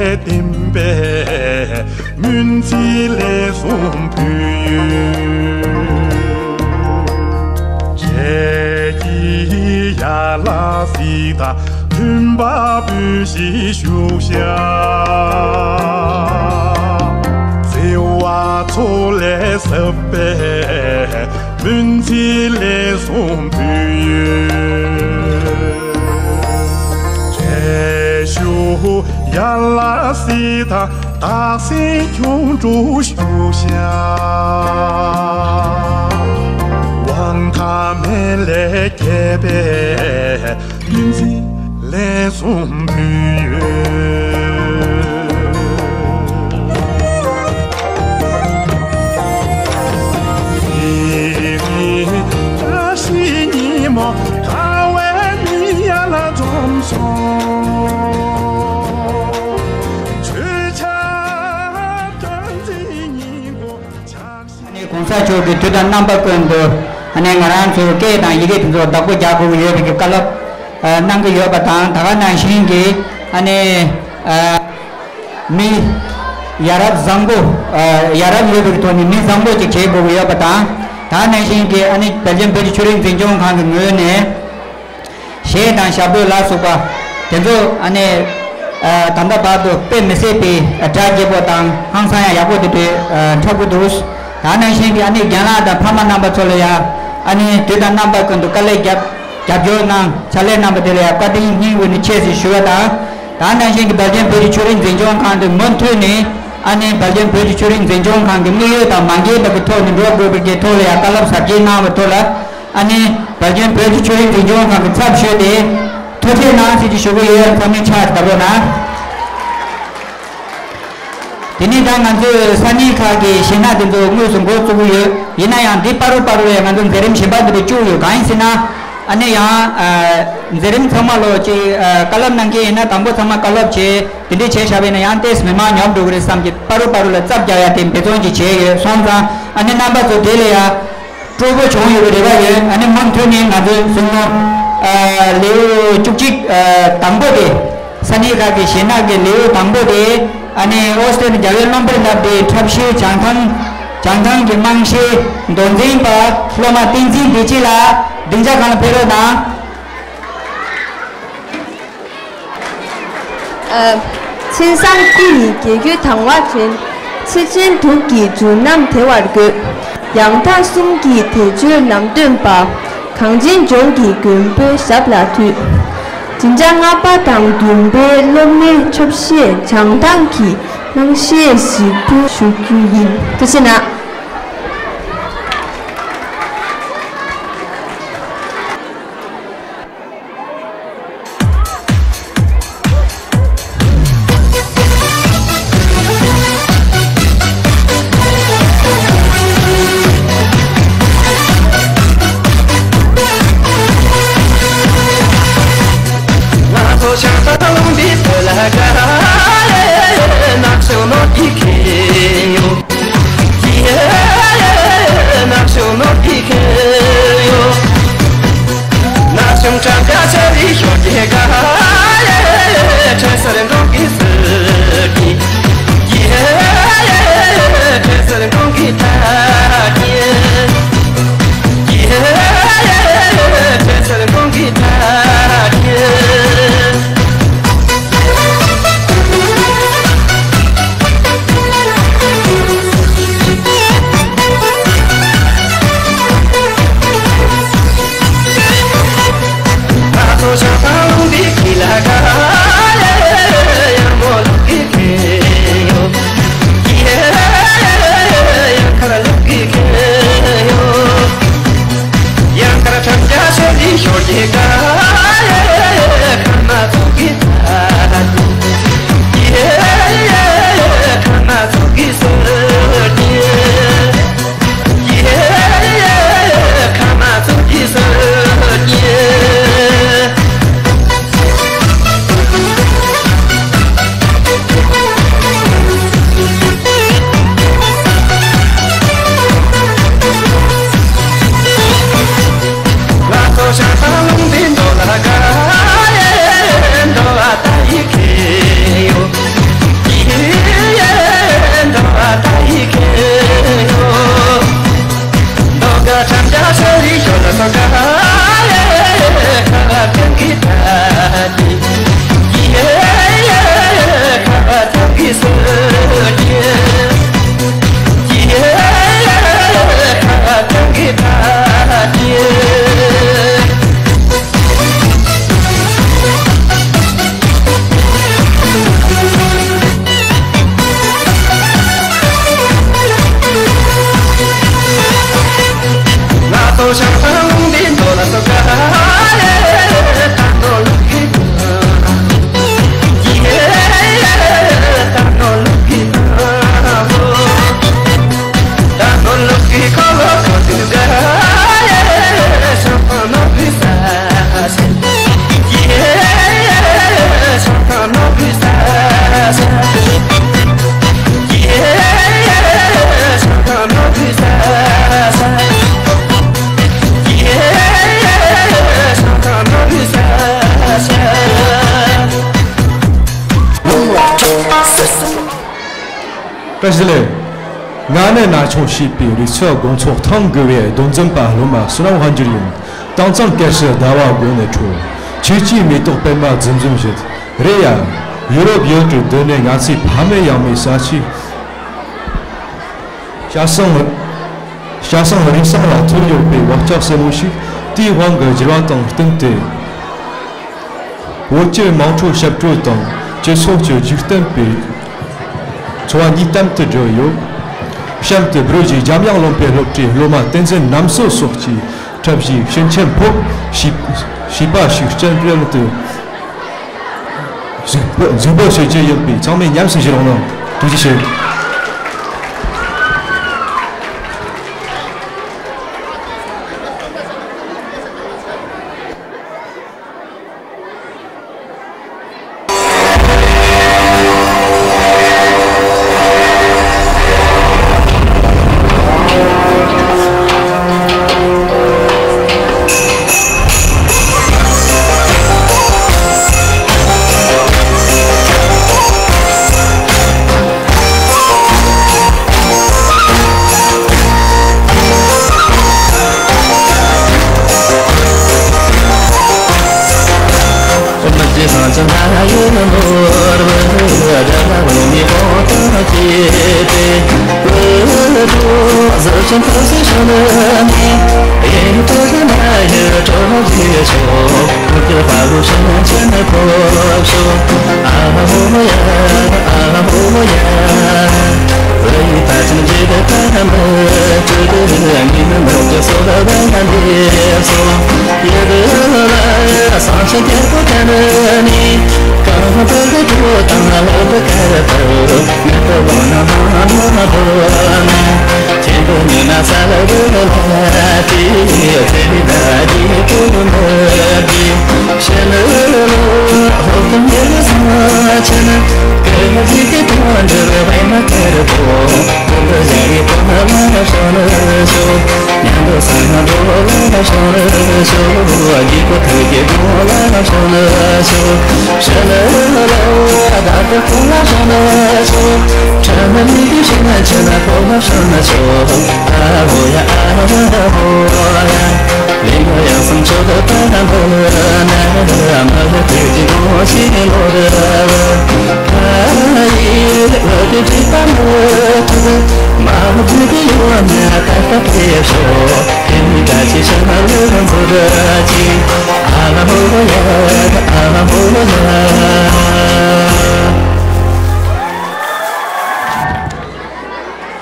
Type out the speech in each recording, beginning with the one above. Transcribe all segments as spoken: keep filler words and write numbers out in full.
བསྟན་པའི་སྨོན་ཚིག་ལན་གསུམ་ཕུལ་ཡོད། ཁྱེད་ཀྱིས་ཡར་ལ་གཟིགས་དང་མཐུན་པ་འབུལ་ཞིག་ཞུ་བྱ། བརྩེ་བ་ཚོགས་ལས་ཟབ་པའི་སྨོན་ཚིག་ལན་གསུམ་ཕུལ་ཡོད། ཁྱེད་ཞུ་ཡར་ལ་གཟིགས་དང་བདག་སེམས་ཁྱུང་འབྲུག་ཞུ་བྱ། དབང་ཐང་མེད་ལས་སྐྱེས་པའི་སྨོན་ཚིག་ལན་གསུམ་ཕུལ་ཡོད། དེ་རིང་བཀྲ་ཤིས་ཉིན་མོ་དགའ་བའི་ཉིན་ཡར་ལ་འཛོམས་སོང་། ཆོས་ཆ་སྟོན་འཛིན་ཉིན་གུང་ཆགས་ཤིང་། ཨ་ནི་གོང་ས་མཆོག་གིས་དུས་དང་རྣམ་པ་ཀུན་ཏུ་ཨ་ནི་ང་རང་ཚོའི་སྐད་དང་ཡི་གེ་དེ་ཚོ་བདག་པོ་རྒྱག་དགོས་ཀྱི་ཡོད་པའི་གི་བཀའ་སློབ་ཨ་གནང་གི་ཡོད་པ་དང་། ད་ག་ནང་བཞིན་གྱི་ཨ་ནི་ཨ་མི་ཡ་རབས་བཟང་པོ་ཨ་ཡ་རབས་ཡོད་པའི་གི་ཐོག་ནས་མི་བཟང་པོ་ཅིག་བྱེད་དགོས་ཀྱི་ཡོད་པ་དང་། ད་ག་ནང་བཞིན་གྱི་ཨ་ནི་བེལ་ཇམ་བོད་ཀྱི་ཆོས་རིག་འཛིན་སྐྱོང་ཁང་གི་ངོས་ནས། གཞས་དང་ཞབས་བྲོ་ལ་སོགས་པ་དེ་ཚོ་ཨ་ནི་ཨ་ད་ལྟ་བར་དུ་དཔེ་མི་སྲིད་པའི་སྒྲ་སྐྱིད་པོ་དང་ཧང་སང་ཡང་ཡག་པོ་དེ་འདྲ་ཨ་འཁྲབ་ཀྱི་འདུག། ད་ནང་བཞིན་གྱི་ཨ་ནི་རྒན་ལགས་དང་ཕ་མ་རྣམ་པ་ཚོ་ལ་ཡང་ཨ་ནི་དུས་དང་རྣམ་པ་ཀུན་ཏུ་དཀའ་ལས་རྒྱབ་རྒྱབ་སྐྱོར་གནང་། ཕྱག་ལས་གནང་བ་དེ་ལ་ཡང་བཀའ་དྲིན་སྙིང་དབུས་ནས་ཆེ་ཞེས་ཞུ་བ་དང་། ད་ནང་བཞིན་གྱི་བེལ་ཇམ་བོད་ཀྱི་ཆོས་རིག་འཛིན་སྐྱོང་ཁང་དུ་མུ་མཐུད་ནས་ཨ་ནི་བེལ་ཇམ་བོད་ཀྱི་ཆོས་རིག་འཛིན་སྐྱོང་ཁང་གི་དམིགས་ཡུལ་དང་མ་འགལ་བ་གི་ཐོག་ནས་འགྲོ་དགོས་པའི་གི་ཐོག་ལ་ཡང་བཀའ་སློབ་ཟབ་རྒྱས་གནང་བའི་ཐོག་ལ། ཨ་ནི་བལ་ཅན་བོད་ཀྱི་ཆོས་རིག་འཛིན་སྐྱོང་ཁང་གི་ཚབ་ཞུས་ཏེ་ཐུགས་རྗེ་གནང་ཞེས་ཞུ་གི་ཡོད། ཚང་མས་ཕྱག་བརྡབ་རོགས་གནང་། དེ་ནས་ད་ང་ཚོའི་ས་གནས་ཁག་གི་གཞས་སྣ་དེ་ཚོ་དངོས་སུ་འགོ་བཙུགས་ཀྱི་ཡོད། ཡིན་ན་ཡང་འདི་བར་དུ་བར་དུ་ཡང་ང་ཚོ་མཛད་རིམ་གཞན་པ་འདི་འདྲ་བཅུག་ཡོད། གང་ཡིན་ཟེར་ན་ཨ་ནི་ཡང་ཨ་མཛད་རིམ་ཚང་མ་ལོ་ཅིག་ཨ་བཀའ་སློབ་གནང་མཁན་ཡིན་ན་དང་པོ་ཚང་མ་བཀའ་སློབ་བྱས་དེ་འདྲས་བྱས་བཞག་པ་ཡིན་ན་ཡང་ཏོག་ཙམ་མི་མང་ཉོབ་འགྲོ་གི་རེད་བསམ་གྱི་བར་དུ་བར་དུ་ལ་རྩབ་རྒྱག་ཡ་དེ་འབད་བརྩོན་ཅིག་བྱས་ཡོད། སོང་ཙང་ཨ་ནི་རྣམ་པ་ཚོ་དེ་ལ་ཡང་སྤྲོ་པོ་བྱུང་ཡོད་པའི་རེ་བ་ཡོད། ཨ་ནི་མུ་མཐུད་ནས་ང་ཚོའི་གཟིགས་མོ་ཨ་ལེའུ་བཅུ་གཅིག་ཨ་དང་པོ་དེ་ས་གནས་ཁག་གི་གཞས་སྣ་གི་ལེའུ་དང་པོ་དེ་ཨ་ནི་ཨོ་སི་ཀྲི་ལི་ཡའི་རྒྱལ་བའི་བློན་པོས་བསླབས་པའི་འཁྲབ་གཞས་བྱང་ཐང་། བྱང་ཐང་གི་དམངས་གཞས་མདོ་འཛིན་པ་སློབ་མ་བསྟན་འཛིན་བདེ་སྐྱིད་ལགས་སྡིངས་ཆ་སྒང་ལ་ཕེབས་རོགས་གནང་། ཨ། མཚན་བཟང་སྐུ་ཡི་རྒྱལ་རྒྱུད་དང་བ་འདྲེན། ཚེ་ཆེན་གདུགས་ཀྱི་མཛུབ་རྣམས་བདེ་བར་འགོད། ཡང་དག་གསུམ་གྱི་བདེ་སྤྱོད་ལམ་སྟོན་པ། གངས་ཅན་ལྗོངས་ཀྱི་མགོན་པོའི་ཞབས་ལ་འདུད། འཛིན་གྲྭ་ལྔ་པ་དང་བདུན་པའི་སློབ་མའི་འཁྲབ་གཞས་བྱང་ཐང་གི་དམངས་གཞས་གཟིགས་འབུལ་ཞུ་རྒྱུ་ཡིན། ཐུགས་རྗེ་གནང་། བཀྲ་ཤིས་བདེ་ལེགས། ང་ནི་ན་ཆུང་བྱིས་པའི་རིག་རྩལ་དགོང་ཚོགས་ཐང་དགོས་པའི་རྡོ་འཛིན་པ་སློབ་མ་བསོད་ནམས་དབང་འགྱུར་ཡིན། དྭངས་གཙང་སྐྱ་སེར་ཟླ་བ་དགུང་ནས་འཕྲོས། ཆོས་སྐྱིད་མེ་ཏོག་པད་མ་འཛུམ་འཛུམ་བཞད། རེད་ཡ། ཡུ་རོབ་ཡུལ་གྲུ་འདི་ནས་ང་ཚོའི་ཕ་མེས་ཡང་མེས་ས་ཆའི་ཤ་ཟ་རུས་གསེང་ལ་ཐུག་ཡོད་པའི་བག་ཆགས་ཟབ་མོ་ཞིག་དེའི་དབང་གིས་བསྒྱུར་བ་དང་བསྟུན་ཏེ། བོད་ཀྱི་དམངས་ཁྲོད་ཞབས་བྲོ་དང་སྤྱི་ཚོགས་ཀྱི་འཇིག་རྟེན་པའི་འཚོ་བ་གཉིས་གཏམ་དུ་སྦྲེལ་ཡོད། གཤམ་དུ་བོད་ཀྱི་འཇམ་དབྱངས་ལུང་པའི་སློབ་གྲྭའི་སློབ་མ་བསྟན་འཛིན་རྣམ་གསུམ་སོགས་ཀྱིས་འཁྲབ་གཞས་ཞིང་ཆེན་ཕོབ་བྱིས་པ་ཞིག་སྤྱན་འདྲེན་དུ་གཟིགས་འབུལ་ཞུ་རྒྱུ་ཡིན་པས་ཚང་མས་ཉམས་སུ་བཞེས་རོགས་གནང་། ཐུགས་རྗེ་ཆེ།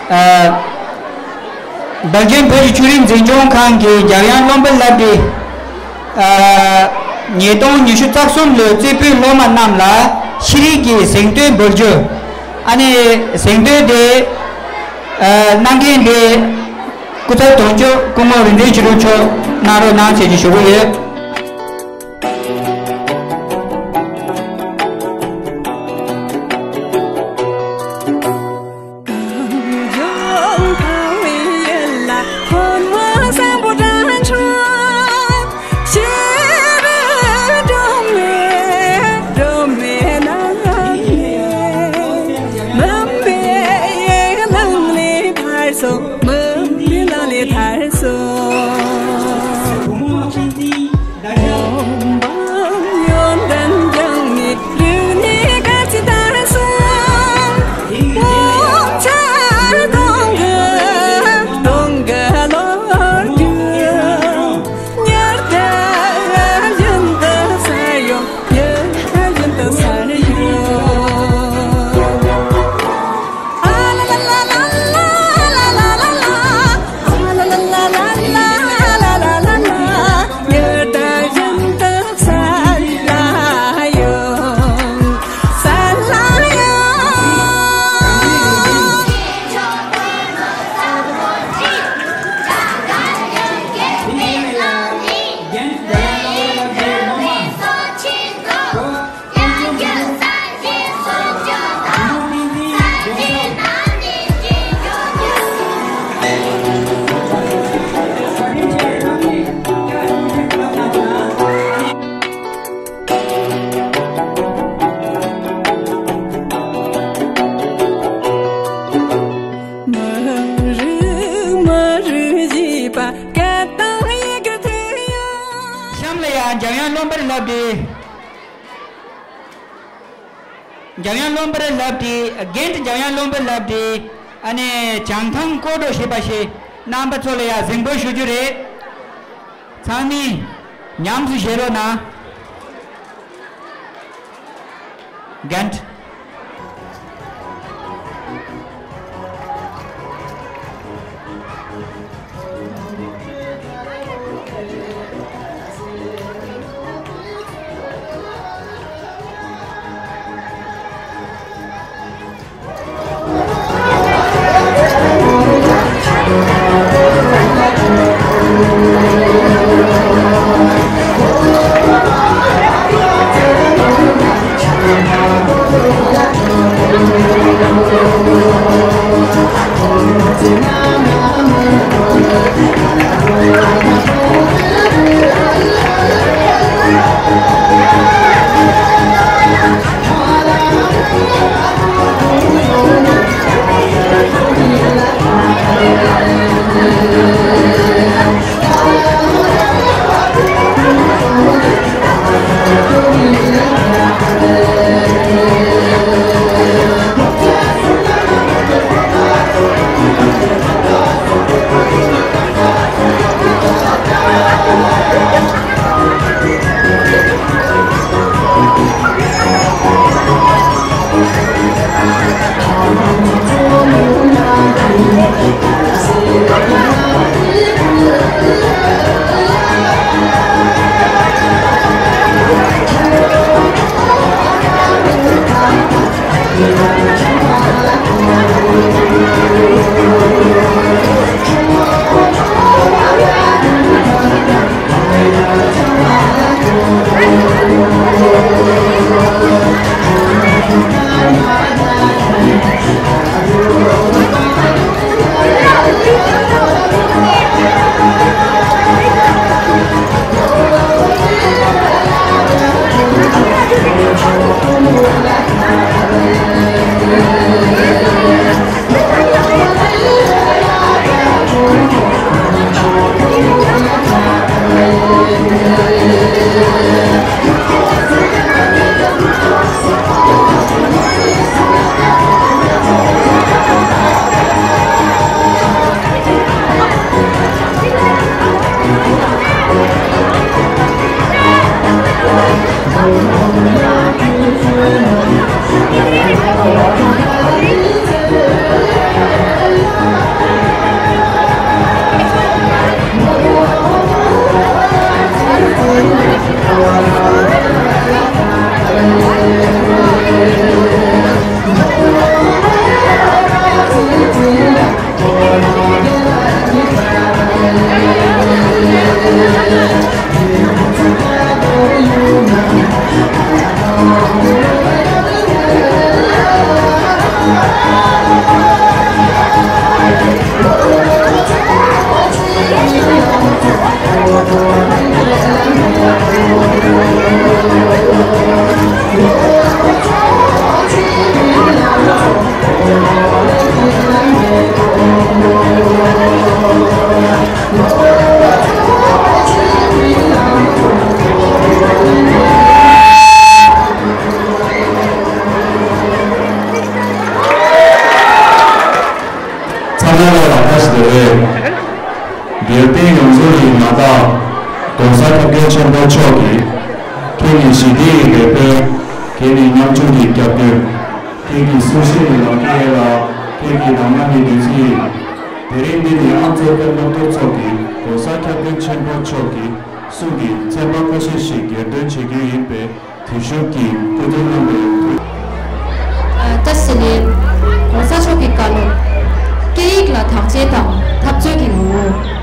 ཨ། བདག་ཆེན་བོད་ཀྱི་ཆོས་རིག་འཛིན་སྐྱོང་ཁང་གི་འཇམ་དབྱངས་བློ་འབུལ་བླ་བྲེ། ཨ། ཉིས་སྟོང་ཉི་ཤུ་རྩ་གསུམ་ལོའི་རྩེ་ཕུད་སློབ་མ་རྣམས་ལ་ཤེས་རིག་གི་གཟེངས་བསྟོད་འབུལ་རྒྱུ། ཨ་ནི་གཟེངས་བསྟོད་དེ། ཨ། གནང་མཁན་དེ། སྐུ་ཚབ་དོན་གཅོད་སྐུ་ངོ་རིག་འཛིན་ཆོས་སྒྲོན་མཆོག་གནང་རོགས་གནང་ཟེར་གྱི་ཞུ་གི་ཡོད། ལབ་དེ། འཇམ་དབྱངས་བློན་པོར་ལབ་དེ། རྒན་འཇམ་དབྱངས་བློན་པོར་ལབ་དེ། ཨ་ནི་བྱང་ཐང་སྐོར་བྲོ་ཞེས་པ་ཞིག་རྣམ་པ་ཚོ་ལ་ཡང་གཟིགས་འབུལ་ཞུ་རྒྱུ་རེད། ཚང་མས་ཉམས་སུ་བཞེས་རོགས་གནང་། རྒན། ཚང་མ་ལ་ལགས་ཐུགས་རྗེ་ཆེ། འདིར་བརྟེན་ཡོངས་རྫོགས་ཀྱི་མ་དག་༸གོང་ས་༸སྐྱབས་མགོན་ཆེན་པོ་མཆོག་གིས་ཁྱེད་ཀྱི་ཞི་བདེའི་རེ་འབོད། ཁྱེད་ཀྱི་ཉམ་ཆུང་གི་སྐྱབས་འགྲོ། ཁྱེད་ཀྱི་སྲུང་བརྩི་ཡི་ལམ་ཁྱེར་ལ། ཁྱེད་ཀྱི་ནང་མ་ནི་བདུད་རྩི་ཡིན། དེ་རིང་འདི་ནི་ཨ་མཆོག་དཔལ་བློ་གྲོས་མཆོག་གིས་༸གོང་ས་༸སྐྱབས་མགོན་ཆེན་པོ་མཆོག་གི་གསུང་གི་ཚན་པ་ཁ་ཤས་ཤིག་སྒེར་འདོན་བྱེད་རྒྱུ་ཡིན་པས། དེ་ཞུ་གི་སྐུ་མདུན་རྣམ་པའི་ཐུགས། ཨ། བཀྲ་ཤིས་བདེ་ལེགས། ༸གོང་ས་མཆོག་གི་བཀའ་སློབ། སྐད་ཡིག་ལ་དག་ཆའི་དང་འཐབ་རྩོད་ཀྱི་ངོ་བོ།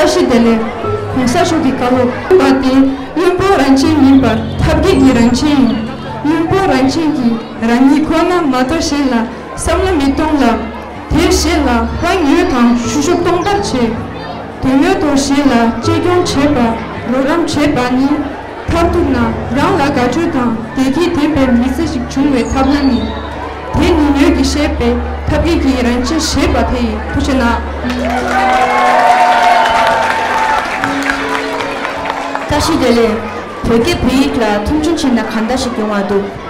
བཀྲ་ཤིས་བདེ་ལེགས། གོང་ས་མཆོག་གི་བཀའ་སློབ་པ་དེ་བླུན་པོ་རང་ཆས་མིན་པར་ཐབས་མཁས་ཀྱི་རང་བཞིན་ཡིན། བླུན་པོ་རང་བཞིན་གྱིས་རང་ཉིད་ཁོ་ན་མ་གཏོགས་གཞན་ལ་བསམ་བློ་མི་གཏོང་ལ། དེ་གཞན་ལ་དཔའ་ཉོན་དང་ཤུ་ཤུབ་གཏོང་བར་བྱེད། དོན་དངོས་ཐོག་གཞན་ལ་གཅེས་སྐྱོང་བྱེད་པ། རོགས་རམ་བྱེད་པ་ནི། མཐར་ཐུག་ན་རང་ལ་དགའ་སྤྲོ་དང་བདེ་སྐྱིད་ལྡན་པའི་མི་ཚེ་ཞིག་འབྱུང་བའི་ཐབས་ལམ་ཡིན། དེ་ནི་ངོས་ཀྱིས་བཤད་པའི་ཐབས་མཁས་ཀྱི་རང་བཞིན་ཞེས་པ་དེ་ཡིན། ཐུགས་རྗེ་གནང་། བཀྲ་ཤིས་བདེ་ལེགས། བོད་སྐད་བོད་ཡིག་ལ་མཐོང་ཆུང་བྱས་ན་གང་འདྲ་ཞིག་ཡོང་བ་འདུག།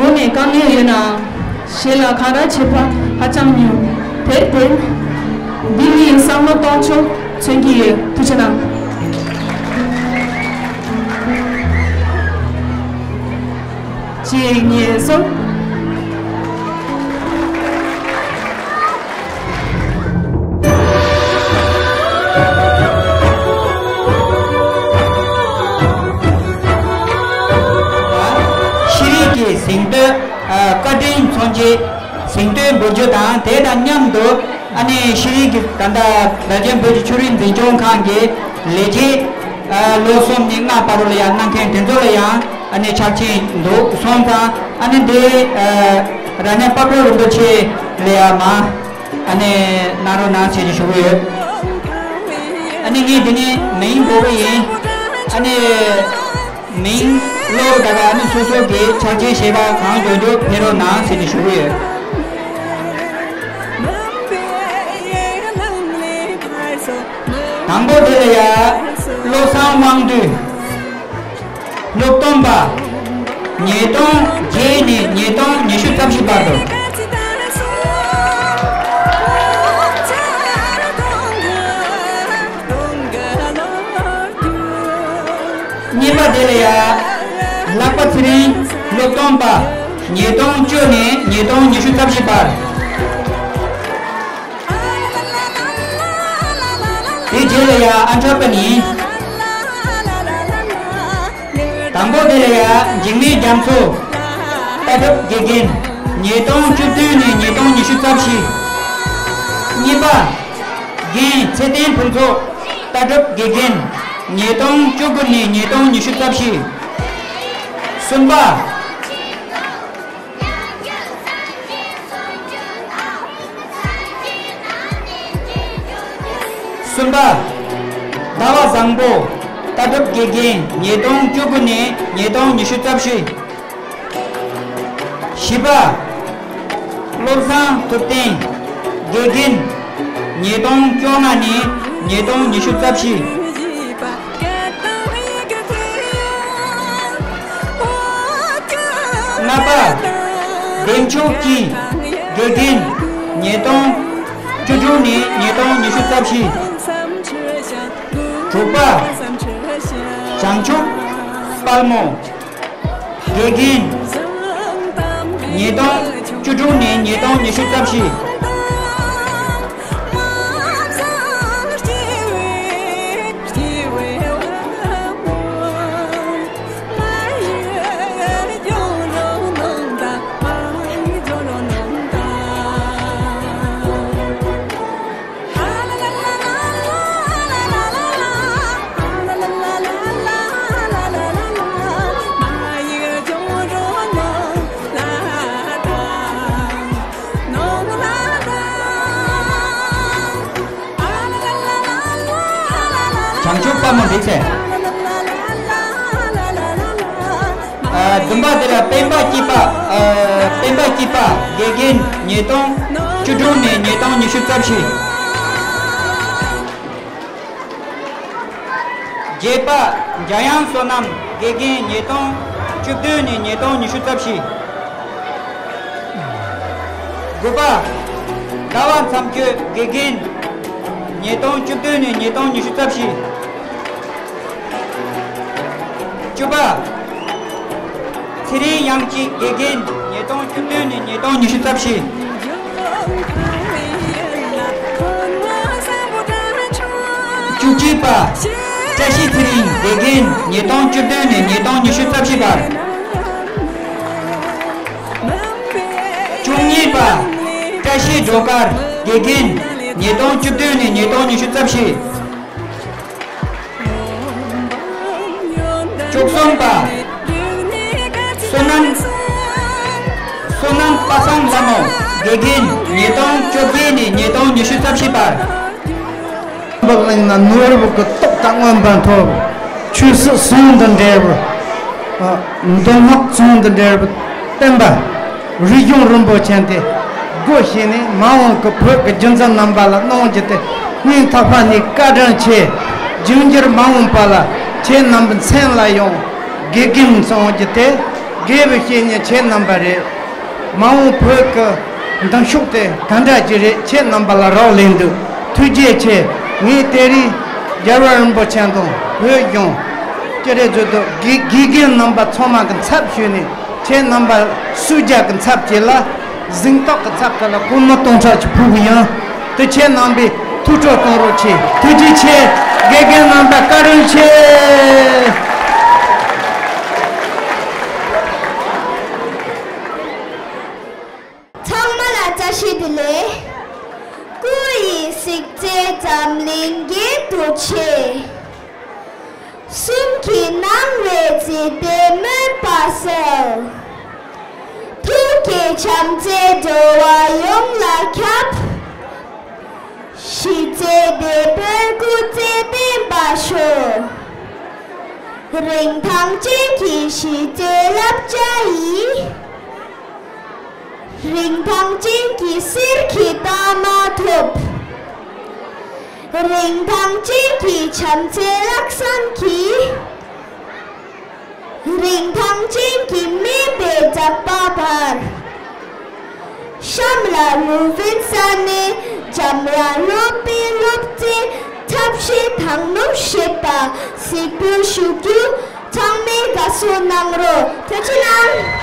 སྒོ་ནས་དཀའ་ངལ་ཡོད་ནའང་། གཞན་ལ་གང་ར་བྱེད་པ་ཧ་ཅང་ཉུང་། དེར་བརྟེན། འདི་ནི་བསམ་བློ་གཏོང་ཕྱོགས་མཚོན་གྱི་ཡོད། ཐུགས་རྗེ་གནང་། གཅིག་གཉིས་གསུམ། ཤེས་རིག་གི་གཟེངས་བསྟོད། ཨ། བཀའ་དྲིན་མཚོན་ཆེད་གཟེངས་བསྟོད་འབུལ་རྒྱུ་དང་། དེ་དང་མཉམ་དུ་ཨ་ནི་ཤེས་རིག་གི་ད་ལྟ་རྭ་རྒྱ་བོད་ཀྱི་ཆོས་རིག་འཛིན་སྐྱོང་ཁང་གི་ལས་བྱེད། ཨ། ལོ་གསུམ་ནས་ལྔ་བར་དུ་ལ་ཡང་གནང་མཁན་དེ་ཚོ་ལ་ཡང་ཨ་ནི་ཕྱག་ཆེན་འདུག་སོང་ཙང་། ཨ་ནི་འདི། ཨ། རྭ་རྒྱ་དཔལ་སྤྲུལ་རིན་པོ་ཆེ་ལ་ཡང་མར་ཨ་ནི་གནང་རོགས་གནང་ཞེས་ཞུ་གི་ཡོད། ཨ་ནི་ངས་འདི་ནས་མིང་འབོད་གི་ཡིན། ཨ་ནི་མིང་ཀློག་ད་ག་ཨ་ནི་སོ་སོ་གི་ཕྱག་ཆེན་བཞེས་པ་གང་མགྱོགས་མགྱོགས་ཕེབས་རོགས་གནང་ཟེར་ནས་ཞུ་གི་ཡོད། དང་པོ་དེ་ལ་ཡ་བློ་བཟང་དབང་འདུས། སློབ་ཐོན་པ། ཉིས་སྟོང་བརྒྱད་ནས་ཉིས་སྟོང་ཉི་ཤུ་རྩ་བཞི་བར་དུ། གཉིས་པ་དེ་ལ་ཡ། ལྷག་པ་ཚེ་རིང་། སློབ་ཐོན་པ། ཉིས་སྟོང་བཅུ་ནས་ཉིས་སྟོང་ཉི་ཤུ་རྩ་བཞི་བར། དེ་རྗེས་ལ་ཡ་ཨ་མཆོག་པ་ནི། དང་པོ་དེ་ལ་ཡ་འཇིགས་མེད་རྒྱ་མཚོ། ལྟ་གྲུབ་དགེ་རྒན། ཉིས་སྟོང་བཅུ་བདུན་ནས་ཉིས་སྟོང་ཉི་ཤུ་རྩ་བཞི། གཉིས་པ། རྒན་ཚེ་བརྟན་ཕུན་ཚོགས། ལྟ་གྲུབ་དགེ་རྒན། ཉིས་སྟོང་བཅུ་དགུ་ནས་ཉིས་སྟོང་ཉི་ཤུ་རྩ་བཞི། གསུམ་པ། གསུམ་པ། ཟླ་བ་བཟང་པོ། ལྟ་གྲུབ་དགེ་རྒན། ཉིས་སྟོང་བཅུ་དགུ་ནས་ཉིས་སྟོང་ཉི་ཤུ་རྩ་བཞི། བཞི་པ། བློ་བཟང་ཐུབ་བསྟན། དགེ་རྒན། ཉིས་སྟོང་བཅོ་ལྔ་ནས་ཉིས་སྟོང་ཉི་ཤུ་རྩ་བཞི། ལྔ་པ། བདེ་མཆོག་སྐྱིད། དགེ་རྒན། ཉིས་སྟོང་བཅུ་དྲུག་ནས་ཉིས་སྟོང་ཉི་ཤུ་རྩ་བཞི། དྲུག་པ། བྱང་ཆུབ་དཔལ་མོ། དགེ་རྒན། ཉིས་སྟོང་བཅུ་དྲུག་ནས་ཉིས་སྟོང་ཉི་ཤུ་རྩ་བཞི། བྱང་ཆུབ་དཔལ་མོ་འགྲིག་ཚེ། ཨ། བདུན་པ་དེ་ལ་སྤེན་པ་སྐྱིད་པ། ཨ། སྤེན་པ་སྐྱིད་པ། དགེ་རྒན། ཉིས་སྟོང་བཅུ་དྲུག་ནས་ཉིས་སྟོང་ཉི་ཤུ་རྩ་བཞི། བརྒྱད་པ། འཇམ་དབྱངས་བསོད་ནམས། དགེ་རྒན། ཉིས་སྟོང་བཅུ་བདུན་ནས་ཉིས་སྟོང་ཉི་ཤུ་རྩ་བཞི། དགུ་པ། ཟླ་བ་མཚམས་གཅོད། དགེ་རྒན། ཉིས་སྟོང་བཅུ་བདུན་ནས་ཉིས་སྟོང་ཉི་ཤུ་རྩ་བཞི། བཅུ་པ། ཚེ་རིང་དབྱངས་སྐྱིད། དགེ་རྒན། ཉིས་སྟོང་བཅུ་བདུན་ནས་ཉིས་སྟོང་ཉི་ཤུ་རྩ་བཞི། བཅུ་གཅིག་པ། བཀྲ་ཤིས་ཚེ་རིང་། དགེ་རྒན། ཉིས་སྟོང་བཅུ་བདུན་ནས་ཉིས་སྟོང་ཉི་ཤུ་རྩ་བཞི་བར། བཅུ་གཉིས་པ། བཀྲ་ཤིས་སྒྲོལ་དཀར། དགེ་རྒན། ཉིས་སྟོང་བཅུ་བདུན་ནས་ཉིས་སྟོང་ཉི་ཤུ་རྩ་བཞི། བཅུ་གསུམ་པ། བསོད་ནམས། བསོད་ནམས་པ་སངས་ལྷ་མོ། དགེ་རྒན། ཉིས་སྟོང་བཅོ་བརྒྱད་ནས་ཉིས་སྟོང་ཉི་ཤུ་རྩ་བཞི་བར། འབུ་གླིང་ན་ནོར་བུ་གི་ཏོག་ཙམ་མངོན་པར་མཐོ་བ། ཆོས་སྲིད་ཟུང་དུ་འབྲེལ་བ། མདོ་སྔགས་ཟུང་དུ་འབྲེལ་བའི་བསྟན་པ། རིག་གཞུང་རིན་པོ་ཆེ་དེ་སྒོ་ཕྱེ་ནས་མ་འོངས་ཀྱི་བོད་ཀྱི་རྒྱུད་འཛིན་རྣམ་པ་ལ་གནང་རྒྱུ་དེ་སྙིང་ཐག་པ་ནས་བཀའ་དྲིན་ཆེ། འབྱུང་འགྱུར་མ་འོངས་པ་ལ་ཁྱེད་རྣམ་པའི་མཚན་ལ་ཡང་དགེ་རྒན་གསུང་རྒྱུ་དེ་དགེ་བའི་བཤེས་གཉེན་ཁྱེད་རྣམ་པ་རེད། མ་འོངས་བོད་ཀྱི་མདུན་ཕྱོགས་དེ་ག་འདྲ་ཅིག་རེད། ཁྱེད་རྣམ་པ་ལ་རག་ལས་འདུག་ཐུགས་རྗེ་ཆེ། ངས་དེ་རིང་རྒྱལ་བ་རིན་པོ་ཆེ་དང་བོད་གཞུང་སྤྱི་བདེ་མཛོད་དུ་དགེ་དགེ་རྒན་རྣམ་པ་ཚང་མ་གི་ཚབ་ཞུས་ནས་ཁྱེད་རྣམ་པ་སུ་རྒྱལ་གི་ཚབ་བྱས་ལ་གཟེངས་རྟགས་ཀྱི་ཚབ་ཏུ་ལ་སྒོར་མོ་སྟོང་ཕྲག་ཅིག་ཕུལ་གི་ཡིན། དེ་ཁྱེད་རྣམ་པས་ཐུགས་སྤྲོ་གཏོང་རོགས་བྱེད། ཐུགས་རྗེ་ཆེ། དགེ་རྒན་རྣམ་པ་བཀའ་དྲིན་ཆེ། ཚང་མ་ལ་བཀྲ་ཤིས་བདེ་ལེགས། སྐུ་ཡི་སྲིད་རྩེ་འཛམ་གླིང་རྒྱན་དུ་ཆེ། གསུང་གི་སྣང་བས་འཛིན་པའི་མོས་པ་གསལ། ཐུགས་ཀྱི་བྱམས་བརྩེས་འགྲོ་བ་ཡོངས་ལ་ཁྱབ། གཞི་རྩའི་བདེ་བའི་སྐུ་ཚེ་བརྟན་པར་ཤོག་རིན་ཐང་ཅན་གྱི་གཞི་རྩའི་བསླབ་བྱ་ཡིས། རིན་ཐང་ཅན་གྱི་གསེར་གྱི་རྟགས་མ་ཐོབ། རིན་ཐང་ཅན་གྱི་བྱམས་བརྩེའི་ལྷག་བསམ་གྱིས། རིན་ཐང་ཅན་གྱི་སྨན་པའི་ཟབ་པ་འབར། གཤམ་ལ་ལུས་འཛིན་ས་གནས་འཇམ་དབྱངས་སློབ་དཔོན་སློབ་གཙོའི་ཐབས་ཤེས་དང་ལེན་བྱེད་པ་གཟིགས་འབུལ་ཞུ་རྒྱུ། ཚང་མའི་དགའ་བསུ་གནང་རོགས། ཐུགས་རྗེ་གནང་།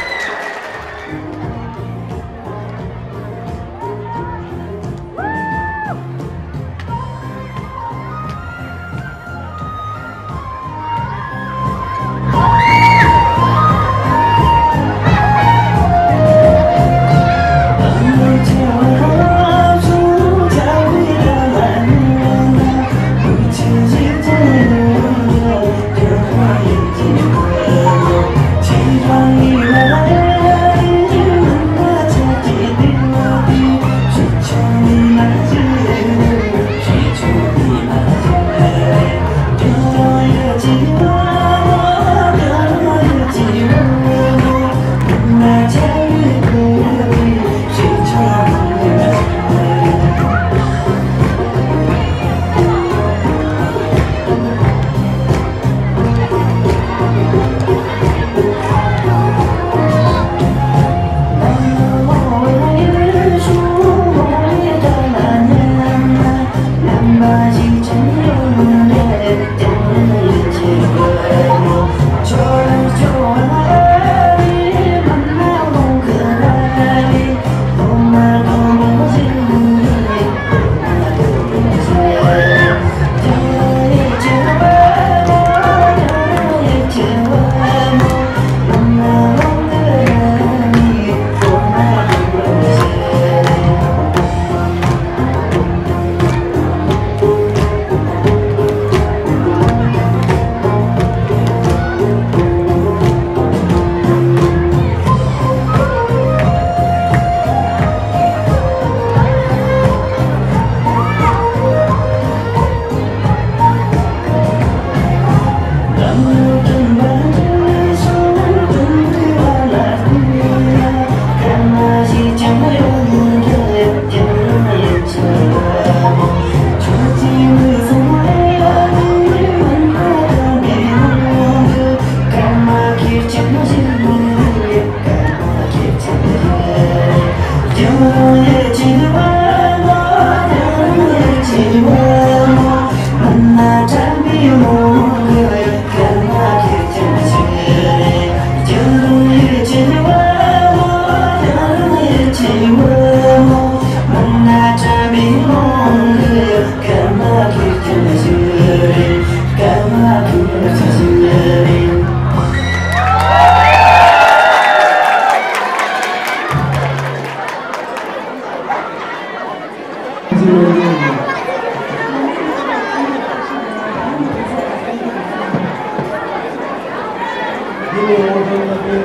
འདི་ནས་དབང་ཐང་ལ་བརྟེན་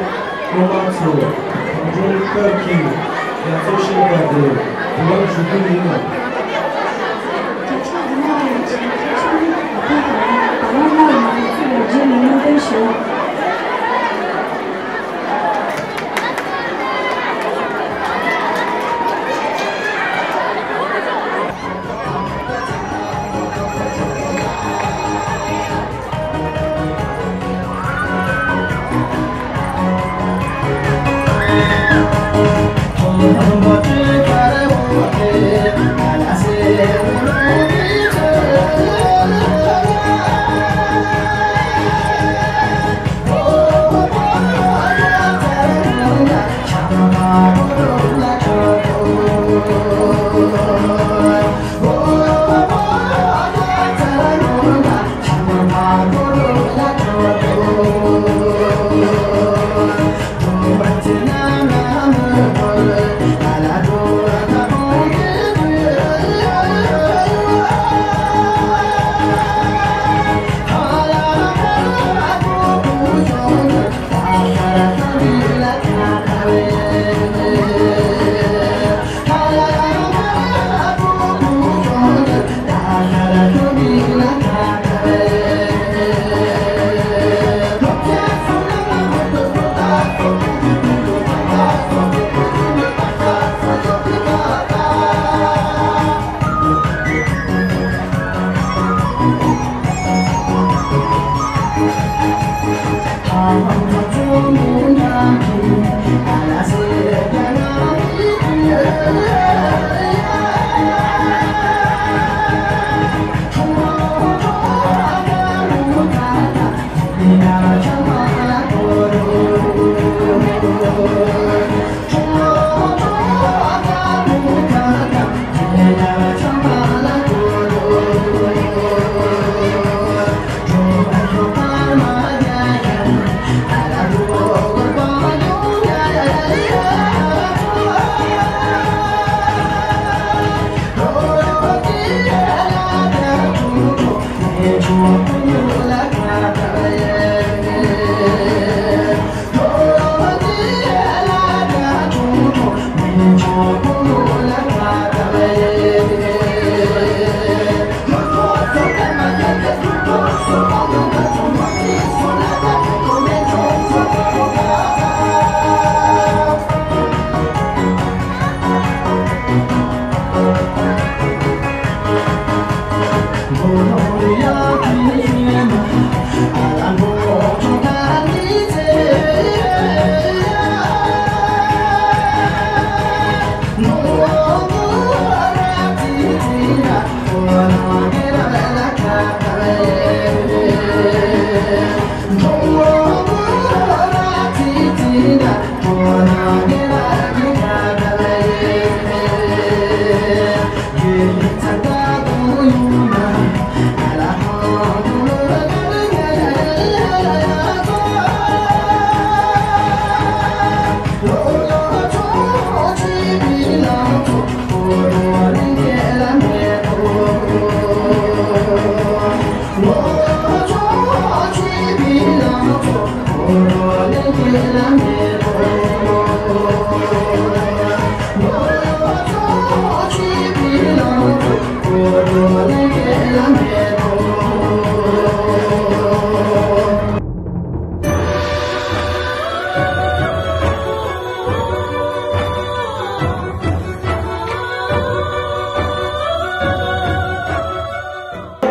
སློབ་མ་ཚོ་གང་བྱུང་སྐབས་ཀྱིས་རྒྱ་མཚོ་ཤིང་དཀར་དུ་དུས་ལམ་ཞུ་རྒྱུ་ཡིན་ལ། དྲག་ཤོས་འདི་ནས་ཡོང་བའི་ཆེད་ཁྱེད་ཚོ་ནི་བདག་པོ་དང་བདག་པོ་ལྔ་ཡིན་པའི་ཚུལ་ལ་རྗེས་ནས་སྙན་སྒྲོན་ཞུ།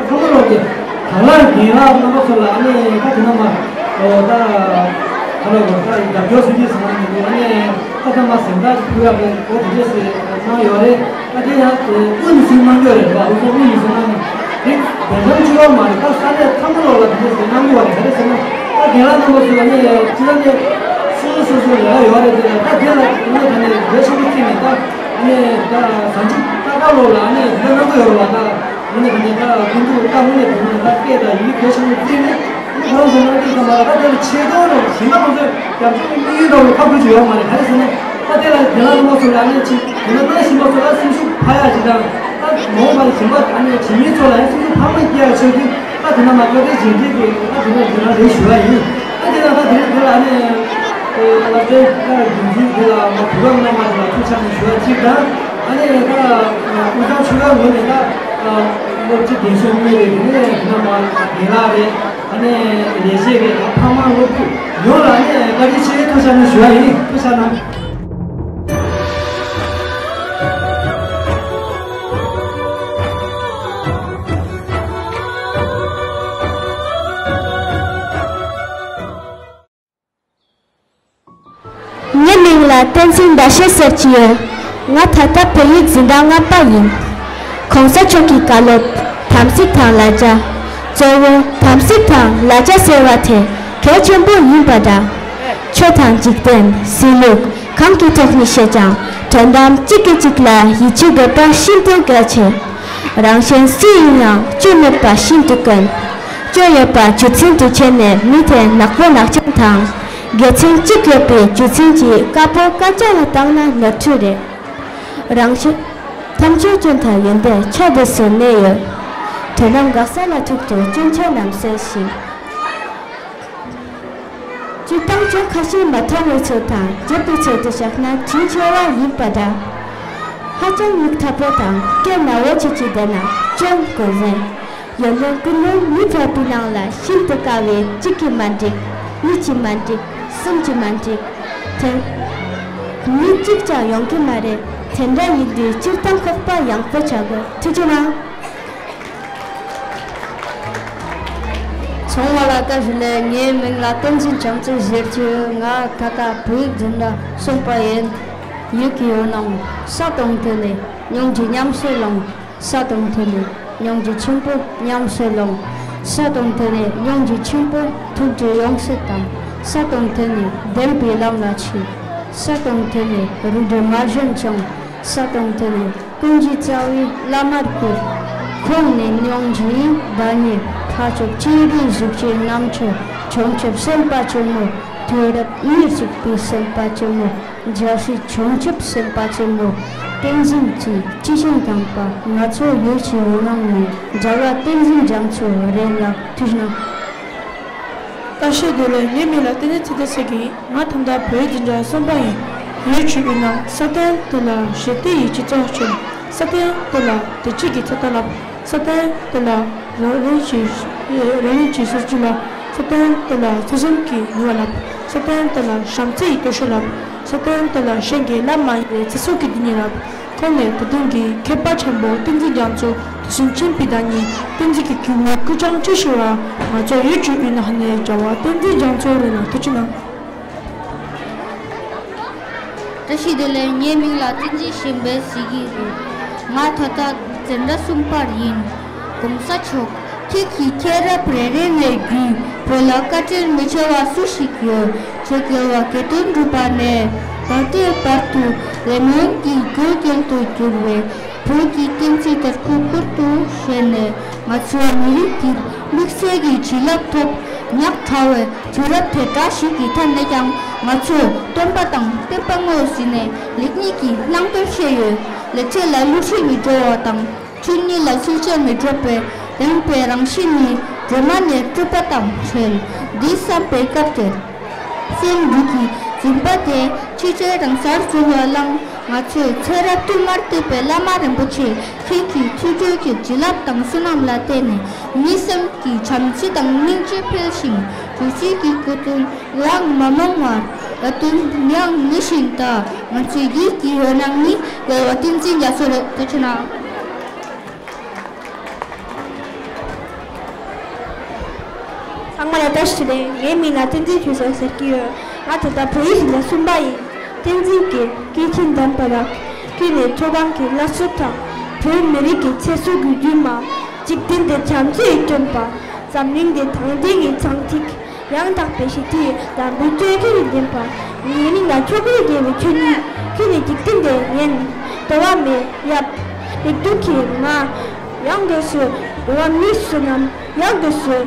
ཁོང་ཚོ་ལོག་གི་དང་བླངས་རྒན་ལགས་རྣམ་པ་ཚོ་ལ་ཨ་ནི་ད་དེ་ནང་མ་ཨོ་ད་ག་ལ་གོ་ད་རྒྱབ་སྐྱོར་སུ་གྱིས་ཟེར་ན་མི་འདུག་ཨ་ནི་ད་ད་མ་ཟིན་ད་ཕུལ་ཡག་གི་ཨོ་དེ་འདྲས་སེ་གནང་ཡོད་རེད། ད་དེ་ཡང་དབུ་ནས་ཟིན་གནང་གི་ཡོད་རེད་བ། འུ་ཚོ་དབུ་ནས་ཟིན་གནང་ནས་དེ་བོད་འཆམ་བཅུ་ཡོད་མ་རེད། ད་ས་གནས་ཚང་མ་ལོག་ལ་དེ་འདྲས་སེ་གནང་གི་ཡོད་རེད། ག་རེ་ཟེར་ན་ད་རྒན་ལགས་རྣམ་པ་ཚོ་ཨ་ནི་སྤྱི་ལ་ནས་སོ་སོ་སོ་སོ་ལས་ཀ་ཡོད་རེད། དེ་ལ་ད་དེ་ལ་ཨ་ནི་ད་ནས་བོད་ཆམ་བཅུ་བརྩིས་ནས་ད་ཨ་ནི་ད་ཟ་འཇུག་ད་ག་ལོག་ལ་ཨ་ནི་དེ་འདྲ་གནང་གི་ཡོད་རེད་བ། ད། ཨ་ནི་ག་ནས་ད་ཀུན་ཏུ་ད་དངོས་གནས་དེ་ནས་ད་སྐད་དང་ཡི་གེ་གལ་ཆེན་པོ་བརྩིས་ནས་ཨ་ནི་ཁོ་རང་ཚོ་ནང་དེ་ཚང་མ་ད་དེ་ལ་ཆེད་དོན་རོགས་གཞན་པ་ཁོང་ཚོས་རྒྱབ་སྐྱོར་གཉིས་འདྲ་བོ་ཁ་ཁུར་ཅིག་ཡོད་མ་རེད། ག་རེ་ཟེར་ན་ད་དེ་ལ་དེ་ལ་ལོ་སོ་ལ་ཨ་ནི་ཅིག་དེ་ལ་ད་གཞན་པ་ཚོ་ལ་སེམས་ཤུགས་འཕར་ཡག་ཅིག་དང་ད་མ་འོངས་པ་ལ་གཞན་པ་ཨ་ནི་བྱེད་མཁན་ཚོ་ལ་ཡང་སེམས་ཤུགས་འཕར་མ་སྐྱེ་ཡག་ཆོག་དུས་ད་དེ་ན་མ་སྐད་དེ་རྗེས་འདྲིས་དེ་ད་དེ་ན་དེ་ན་རེ་ཞུ་ཡག་ཡིན། ད་དེ་ན་ད་དེ་རིང་དེ་ལ་ ད་ལྟའི་ད་རྒྱུན་འཛིན་འདི་ལ་མ་བུ་རམ་རྣམ་པ་དེ་ལ་ཐུགས་ཆགས་ནས་ཞུ་བ་གཅིག་དང་། ཨ་ནི་ད་དབུས་གཙང་ཆོལ་ཁ་ངོས་ནས་ད་སློབ་སྤྱི་བདེ་ཤོས་གཉིས་རེད། དེ་ནས་རྣམ་པ་རྒན་ལགས་རེད། ཨ་ནི་ལས་བྱེད་རེད། ད་ཕ་མ་སློབ་ཕྲུག་ཡོངས་ལ་ཨ་ནི་བཀའ་དྲིན་ཆེ། ཐུགས་ཆགས་ནས་ཞུ་བ་ཡིན། ཐུགས་ཆགས་གནང་། ངའི་མིང་ལ་བསྟན་འཛིན་ཟླ་ཤེལ་ཟེར་གྱི་ཡོད། ང་ད་ལྟ་བོད་ཡིག་འཛིན་གྲྭ་ལྔ་པ་ཡིན། གོང་ས་མཆོག་གི་བཀའ་སློབ། དམ་ཚིག་དང་བླ་བྱ། གཙོ་བོ་དམ་ཚིག་དང་བླ་བྱ་ཟེར་བ་དེ་གལ་ཆེན་པོ་ཡིན་པ་འདྲ། ཆོས་དང་འཇིག་རྟེན་གཟི་ལུགས་གང་གི་ཐོག་ནས་བཤད་ཀྱང་དོན་དམ་གཅིག་གིས་གཅིག་ལ་ཡིད་ཆེས་དགོས་པ་ཤིན་ཏུ་གལ་ཆེ། རང་གཞན་སུ་ཡིན་ཡང་སྐྱོན་མེད་པ་ཤིན་ཏུ་དཀོན། སྐྱོན་ཡོད་པ་རྒྱུ་མཚན་དུ་བྱས་ནས་མི་དེ་ནག་པོ་ནག་རྐྱང་དང་། དགེ་མཚན་གཅིག་ཡོད་པའི་རྒྱུ་མཚན་གྱིས་དཀར་པོ་དཀར་རྐྱང་ལ་བཏགས་ན་ནོར་འཁྲུལ་རེད། རང་གཞན་ཐམས་ཅད་སྐྱོན་དང་ཡོན་ཏན་ཆ་འདི་སུ་གནས་ཡོད། དོན་དམ་འགག་ས་ལ་ཐུག་ཏུ་སྐྱོན་ཆ་ལམ་སེལ་ཞིང་། སྤྱིར་བཏང་སྐྱོན་ཁ་ཤས་མ་མཐོང་བའི་ཚོད་དང་བརྗོད་པའི་ཚོད་དུ་བཞག་ན་དྲིན་ཆེ་བ་ཡིན་པ་འདྲ། ཧ་ཅང་མིག་ཐག་པོ་དང་སྐེ་ནག་པོ་བྱེད་ཀྱི་བསྡད་ན་སྐྱོན་དགོས་ཟེར། ཡོན་ཏན་ཀུན་ལས་མི་ཐོབ་པའི་ནང་ལ་ཤིན་ཏུ་དཀའ་བའི་གཅིག་གིས་མ་འགྲིག་གཉིས་ཀྱིས་མ་འགྲིག་གསུམ་གྱིས་མ་འགྲིག་དེ་མི་གཅིག་ཀྱང་ཡོང་གི་མ་རེད། དེ་འདྲ་ཡིན་དུས་སྤྱིར་བཏང་ཁོག་པ་ཡངས་པོ་བྱ་དགོས། ཐུགས་རྗེ་གནང་། ཚང་མ་ལ་བཀྲ་ཤིས་བདེ་ལེགས། ངའི་མིང་ལ་བསྟན་འཛིན་བྱམས་བརྩེ་ཟེར་གྱི་ཡོད། ང་ད་ལྟ་བོད་ཡིག་འཛིན་གྲྭ་གསུམ་པ་ཡིན། ཡིག་གི་འོད་སྣང་ས་དང་དེ་ནས་སྙིང་རྗེ་ཉམས་སུ་བླངས། ས་དང་དེ་ནས་སྙིང་རྗེ་ཆེན་པོ་ཉམས་སུ་བླངས། ས་དང་དེ་ནས་སྙིང་རྗེ་ཆེན་པོ་ཐུགས་རྗེ་ཡོངས་སུ་དག་ས་དང་དེ་ནས་བདེན་པའི་ལམ་ལ་ཆས། ས་དང་དེ་ནས་རིགས་འདྲ་མ་གཞན་ཅང་། ས་དང་དེ་ནས་ཀུན་གྱི་རྩ་བའི་བླ་མར་གྱུར། ཁོང་ནས་སྙིང་རྗེའི་བདག་ཉིད་ཕ་ཕྱོགས་སྐྱེ་དགུའི་གཟུགས་ཅན་རྣམས་ཀྱི་བྱང་ཆུབ་སེམས་དཔའ་ཆེན་མོ། དུས་རབས་ཉེར་གཅིག་པའི་སེམས་དཔའ་ཆེན་མོ། རྒྱལ་སྲས་བྱང་ཆུབ་སེམས་དཔའ་ཆེན་མོ་བསྟན་འཛིན་གྱི་སྤྱི་ཆིངས་དམ་པ་ང་ཚོ་ཡུལ་གྱི་འོད་སྣང་ནས་རྒྱལ་བ་བསྟན་འཛིན་རྒྱ་མཚོ་རེད་ལ་ཐུགས་རྗེ་གནང་། བཀྲ་ཤིས་བདེ་ལེགས། ངའི་མིང་ལ་བསྟན་འཛིན་ཚེ་བརྟན་ཟེར་གྱི་ཡིན། ང་ད་ལྟ་བོད་ཡིག་འཛིན་གྲྭ་གསུམ་པ་ཡིན། ཡུལ་གྱི་འོད་སྣང་། ས་སྟེང་དེ་ལ་ཞི་བདེ་ཡི་སྤྱི་ཚོགས་བསྐྲུན། ས་སྟེང་དེ་ལ་བདེ་སྐྱིད་ཀྱི་ཚོད་ལྟ་བསླབ། ས་སྟེང་དེ་ལ་རང་རིགས་ཀྱི་རང་རིགས་ཀྱི་སྲོལ་རྒྱུན་བསླབ། ས་སྟེང་དེ་ལ་ཚུལ་ཁྲིམས་ཀྱི་ནུས་པ་བསླབ། ས་སྟེང་དེ་ལ་བྱམས་བརྩེ་ཡི་སྟོབས་ཤུགས་བསླབ། ས་སྟེང་དེ་ལ་གཞན་གྱི་བླ་མ་ཡིན་པའི་ཚེ་སྲོག་གི་སྡུག་བསྔལ་བསླབ། ཁོང་ནས་ད་ཐེངས་ཀྱི་མཁས་པ་ཆེན་པོ་བསྟན་འཛིན་རྒྱ་མཚོ་དུས་གསུམ་མཁྱེན་པའི་བདག་ཉིད་བསྟན་འཛིན་གྱི་སྐུ་ངོ་སྐུ་ཕྲེང་བཅུ་བཞི་པ་ང་ཚོ་ཡུལ་གྱི་འོད་སྣང་ནས་རྒྱལ་བ་བསྟན་འཛིན་རྒྱ་མཚོ་རེད་ལ་ཐུགས་རྗེ་གནང་། བཀྲ་ཤིས་བདེ་ལེགས། ངའི་མིང་ལ་བསྟན་འཛིན་གཞན་ཕན་ཟེར་གྱི་རེད། ང་ད་ལྟ་འཛིན་གྲྭ་གསུམ་པར་ཡིན། གོང་ས་མཆོག་ཁྱེད་ཀྱི་མཁྱེན་རབ་རེ་རེ་ནས་བརྒྱུད་བོད་ལ་བཀའ་དྲིན་མི་ཆེ་བ་སུ་ཞིག་ཡོད། ཁྱེད་རྒྱལ་བ་དགེ་འདུན་གྲུབ་པ་ནས་ད་ལྟའི་བར་དུ་ལས་སྨོན་གྱི་རྒྱུ་རྐྱེན་དུ་གྱུར་བའི་བོད་ཀྱི་བསྟན་སྲིད་དར་ཁུག་ཁུར་དུ་བཞེས་ནས་ང་ཚོའི་མི་རིགས་ཀྱི་དམིགས་བསལ་གྱི་བྱིན་རླབས་ཐོབ་ཉག་ཕྲ་བའི་དུས་རབས་དེ་འདྲ་ཞིག་གི་ཐད་ནས་ཀྱང་ང་ཚོས་སྟོན་པ་དང་བསྟན་པ་ངོས་ཟིན་ནས་ལེགས་ཉེས་ཀྱི་བླང་དོར་བཤད་ཡོད། ལས་འབྲས་ལ་བསླུ་བྲིད་མི་འགྲོ་བ་དང་། ཆོས་ཉིད་ལ་བསླུ་བྱ་མི་སྒྲོག་པའི་བདེན་པའི་རང་བཞིན་ནི་སྒྲོན་མ་ནས་སྤྲུལ་པ་དང་བྲལ། འདི་བསམ་པའི་སྐབས་དེར། སེམས་རྒྱུད་ཀྱི་འཛིན་པ་དེ་ཕྱི་ཕྱིར་རང་སར་འཛུལ་བ་བླངས། ང་ཚོས་ཚེ་རབས་དུ་མར་བསྟེན་པའི་བླ་མ་རིན་པོ་ཆེ་ཁྱེད་ཀྱི་ཐུགས་རྒྱུད་ཀྱི་བྱིན་རླབས་དང་བསོད་ནམས་ལ་བརྟེན་ནས་མི་སེམས་ཀྱི་བྱམས་བརྩེ་དང་སྙིང་རྗེ་འཕེལ་ཞིང་། དུས་ཚོད་ཀྱི་སྐུ་དུས་ལའང་མ་རྨོངས་པར་ད་དུང་ཡང་མི་ཤིང་དང་ང་ཚོའི་ཡིད་ཀྱི་འོད་སྣང་ནི་རྒྱལ་བ་བསྟན་འཛིན་རྒྱ་མཚོ་རེད། ཐུགས་རྗེ་གནང་། ཚང་མ་ལ་བཀྲ་ཤིས་བདེ་ལེགས། ངའི་མིང་ལ་བསྟན་འཛིན་ཆོས་སེང་ཟེར་གྱི་ཡོད། ང་ད་ལྟ་བོད་ཡིག་འཛིན་གྲྭ་གསུམ་པ་ཡིན། བསྟན་འཛིན་གྱི་སྐྱེས་ཆེན་དམ་པ་རབ་ཀྱིས་ནས་མཐོ་སྒང་གི་བླ་སྲོག་དང་བོད་མི་རིགས་ཀྱི་ཚེ་སྲོག་གི་རྒྱུད་མ། འཇིག་རྟེན་འདི་བྱམས་བརྩེ་ཡིས་བསྐྲུན་པ། འཛམ་གླིང་འདི་དང་བདེན་གྱི་ཚངས་ཐིག། ཡང་དག་པའི་ཞི་བདེ་ཡི་ལམ་བུའི་སྟོད་ཀྱི་ལྡན་པ། ཉེ་རིང་ལ་ཕྱོགས་རིས་བརྒལ་བའི་ཆོས་ཉིད། ཁྱོད་ནི་འཇིག་རྟེན་འདིར་ཉན། འགྲོ་བ་མིའི་ཡབ། ལེགས་གྲུབ་ཀྱི་མ། ཡང་སྒོས་སུ་འགྲོ་བ་མི་བསོད་ནམས། ཡང་སྒོས་སུ་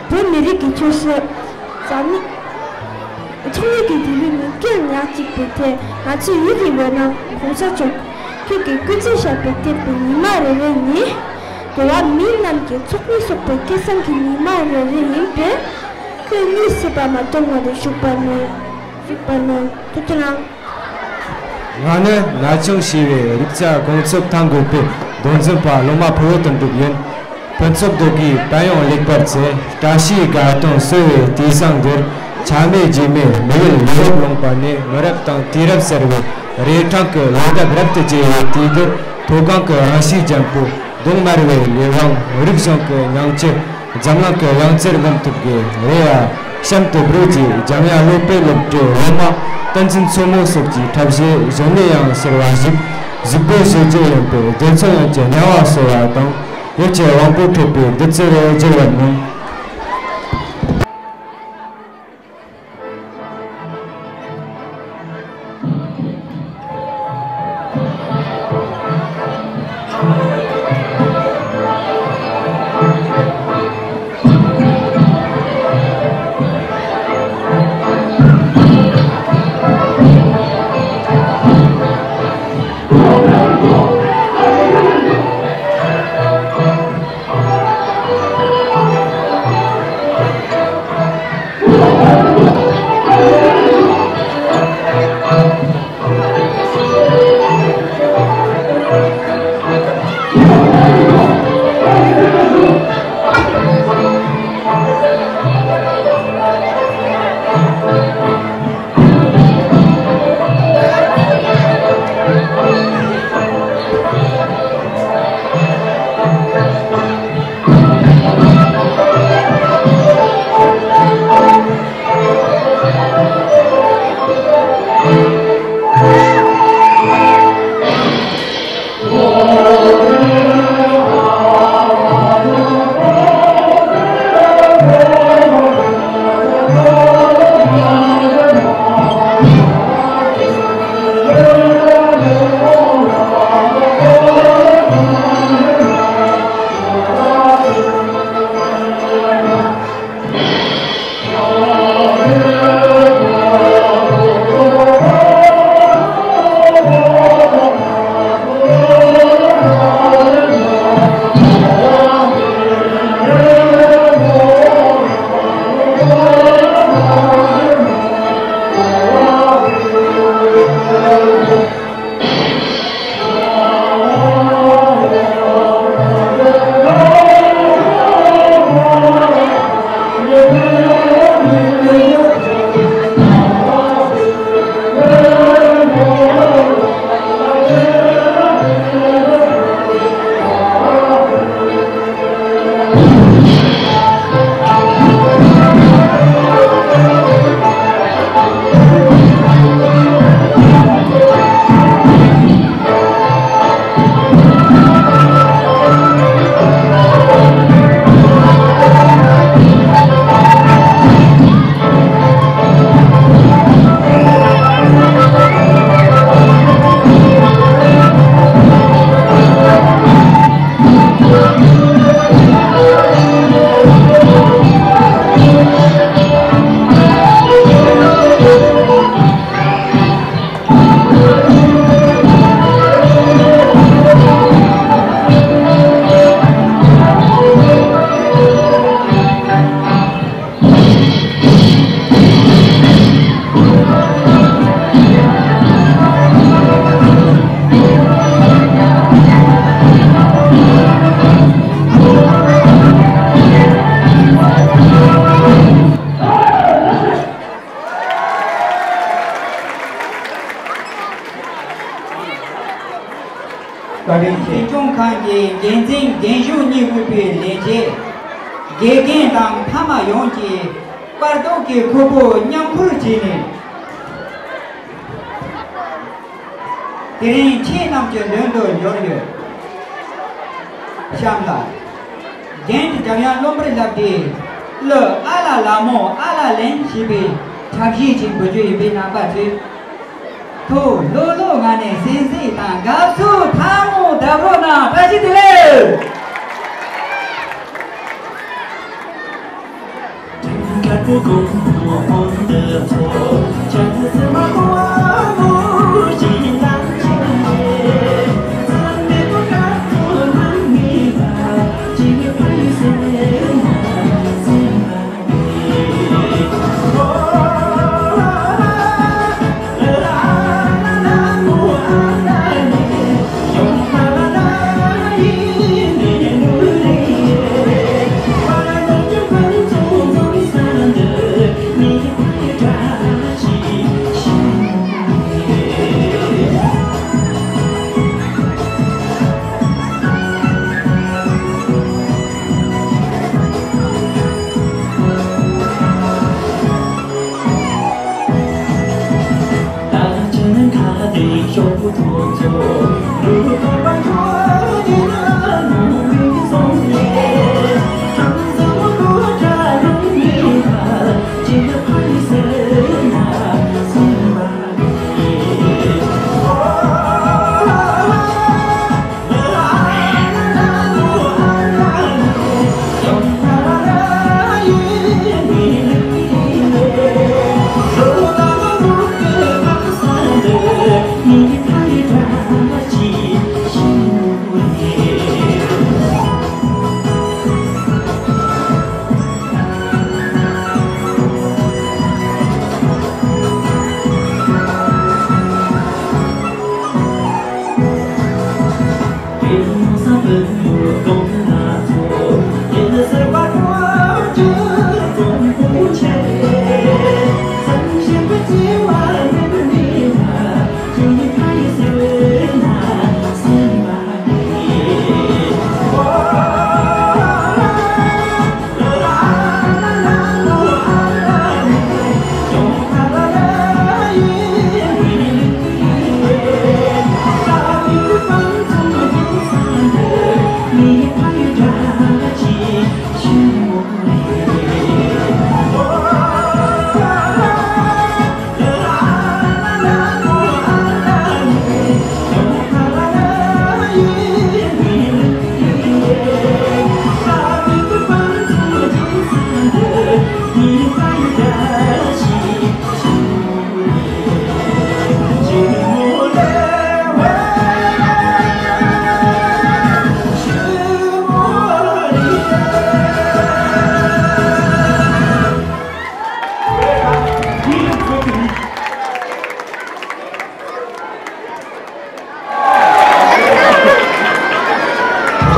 བོད་མི་རིགས་ཀྱི་ཆོས་སྲོལ། འཛམ་གླིང་། ཚོགས་གཉིས་ཀྱི་དེ་རིང་ཉིན་སྐད་ཉག་གཅིག་པའི་ཐད་ང་ཚོས་ཡིད་ཀྱི་འོད་སྣང་གོང་ས་མཆོག་ཁྱོད་ཀྱི་སྐུ་ཚེ་ཞབས་པད་བརྟན་པའི་ཉི་མ་རེ་རེ་ནི། འགྲོ་བ་མི་རྣམས་ཀྱི་ཚོགས་མི་གསོག་པའི་སྐལ་བཟང་གི་ཉི་མ་རེ་རེ་ཡིན་པས། ཁྱོད་གཉིད་སད་པ་མ་གཏོང་བ་ནས་བཞུགས་པར་སྨོན། པར་མོ་ཐུགས་རྗེ་གནང་། ང་ནི་ན་ཆུང་ཞེས་པའི་རིག་རྩལ་གོང་ཚད་ཐང་དགོས་པའི་མདོ་འཛིན་པ་སློབ་མ་ཕུ་བོ་དོན་གྲུབ་ཡིན། ཕུན་ཚོགས་རྡོ་སྒེའི་དཔལ་ཡོན་ལེགས་པར་ཚེ། བཀྲ་ཤིས་དགའ་སྟོན་གསོལ་བའི་དུས་བཟང་འདིར། ཆ་མེད་རྗེས་མའི་མི་ཡུལ་ཡུ་རོབ་ལུང་པ་ནས། མི་རབས་དང་དུས་རབས་གསར་བའི་རེ་འཕྲེང་གི་ལོ་འདབ་རབ་ཏུ་རྒྱས་པའི་དུས་འདིར། མཐོ་སྒང་གི་རང་བཞིན་ལྗང་བུ། གདོང་དམར་བའི་ལས་དབང་། རིག་གཞུང་གི་ཉིང་བཅུད། འཛམ་གླིང་གི་ཡང་རྩེར་ལངས་ཐུབ་དགོས། རེད་ཡ། གཤམ་དུ་བོད་ཀྱི་འཇམ་དབྱངས་སློབ་གྲྭའི་སློབ་གྲྭའི་སློབ་མ་བསྟན་འཛིན་མཚོ་མོ་སོགས་ཀྱི་འཁྲབ་གཞས་གཞོན་ནུ་ཡང་ཟེར་བ་ཞིག་གཟིགས་འབུལ་ཞུ་རྒྱུ་ཡིན་པས། རྒྱལ་ཚོགས་ཡོངས་ཀྱི་སྙན་བ་གསོལ་བ་དང་། ཡིད་ཀྱི་དབང་པོ་འཕྲོད་པའི་བདུད་རྩི་རུ་འགྱུར་བར་སྨོན། བཀའ་དྲིན་ཆེ། འཛིན་སྐྱོང་ཁང་གི་འགན་འཛིན་རྒན་གཞོན་གཉིས་དབུས་པའི་ལས་བྱེད། དགེ་རྒན་དང་ཕ་མ་ཡོངས་ཀྱིས་བར་དོ་གི་ཁུར་པོ་མཉམ་འཁུར་བྱས་ནས། དེ་རིང་ཁྱེད་རྣམས་ཀྱི་མདུན་དུ་འབྱོར་ཡོད། གཤམ་ལ། རྒན་འཇམ་དབྱངས་སློབ་མར་བསླབ་པའི་གླུ་ཨ་ལ་ལ་མོ་ཨ་ལ་ལན་ཞེས་པའི་འཁྲབ་གཞས་ཅིག་འབུལ་རྒྱུ་ཡིན་པས་རྣམ་པ་ཚོས་ཐུགས་ལྷོད་ལྷོད་ངང་ནས་གསན་གཟིགས་དང་དགའ་བསུ་ཐལ་མོ་བརྡབ་རོགས་གནང་། བཀྲ་ཤིས་བདེ་ལེགས། ཕོ་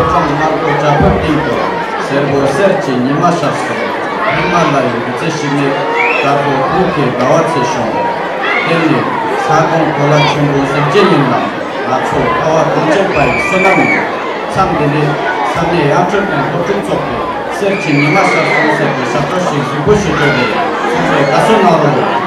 བྲང་དམར་པོ་བྱ་ཕོའི་སྟེང་དུ། སེར་པོ་གསེར་གྱི་ཉི་མ་ཤར་སོང་། ཧི་མ་ལ་ཡའི་རི་རྩེ་ཞིག་ནས། དཀར་པོ་ཀུན་གྱི་དགའ་བ་ཚེ་བྱུང་། དེ་ནས་ས་སྒོང་གོ་ལ་ཆེན་པོ་གཟི་བརྗིད་ཡིན་ལ། ང་ཚོ་ཀ་བ་དུང་ཕྱུར་པ་ཡི་བསོད་ནམས་ཡིན། མཚམས་འདི་ནས་ས་གནས་ཡང་སྤྲུལ་དང་སློབ་ཕྲུག་ཚོགས་ཏེ། གསེར་གྱི་ཉི་མ་ཤར་སོང་ཟེར་བའི་ཞབས་བྲོ་ཞིག་གཟིགས་འབུལ་ཞུ་རྒྱུ་རེད། ཚང་མས་དགའ་བསུ་གནང་རོགས།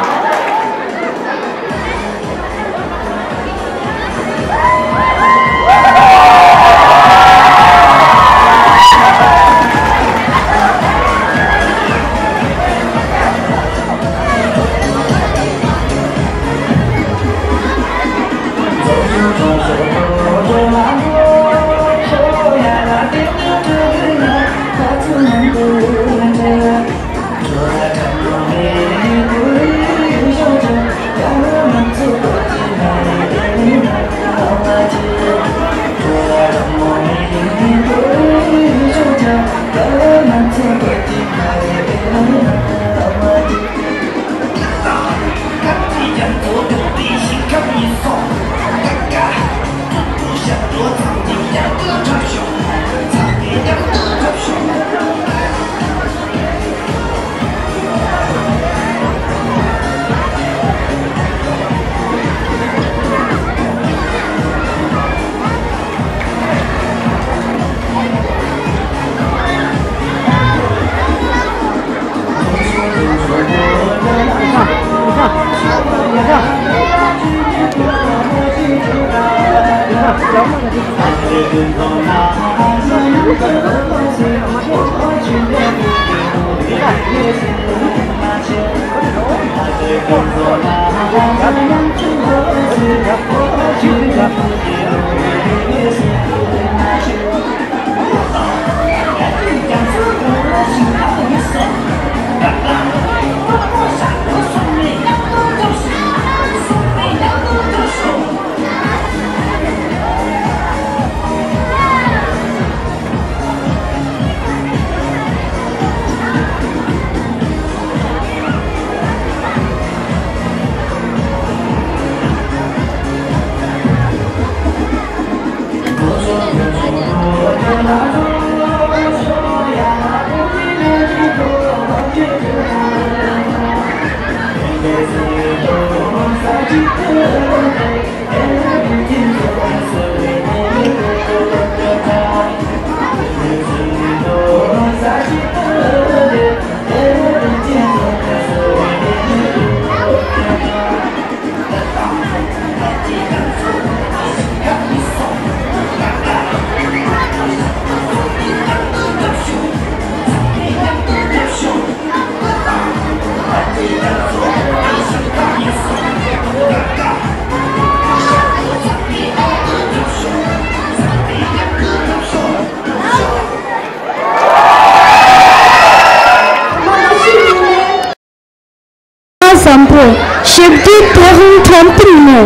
བཟང་པོ། ཞི་བདེའི་ཐོག་ཁང་ཁྲོམ་སྟོན་ཡིན་ནོ།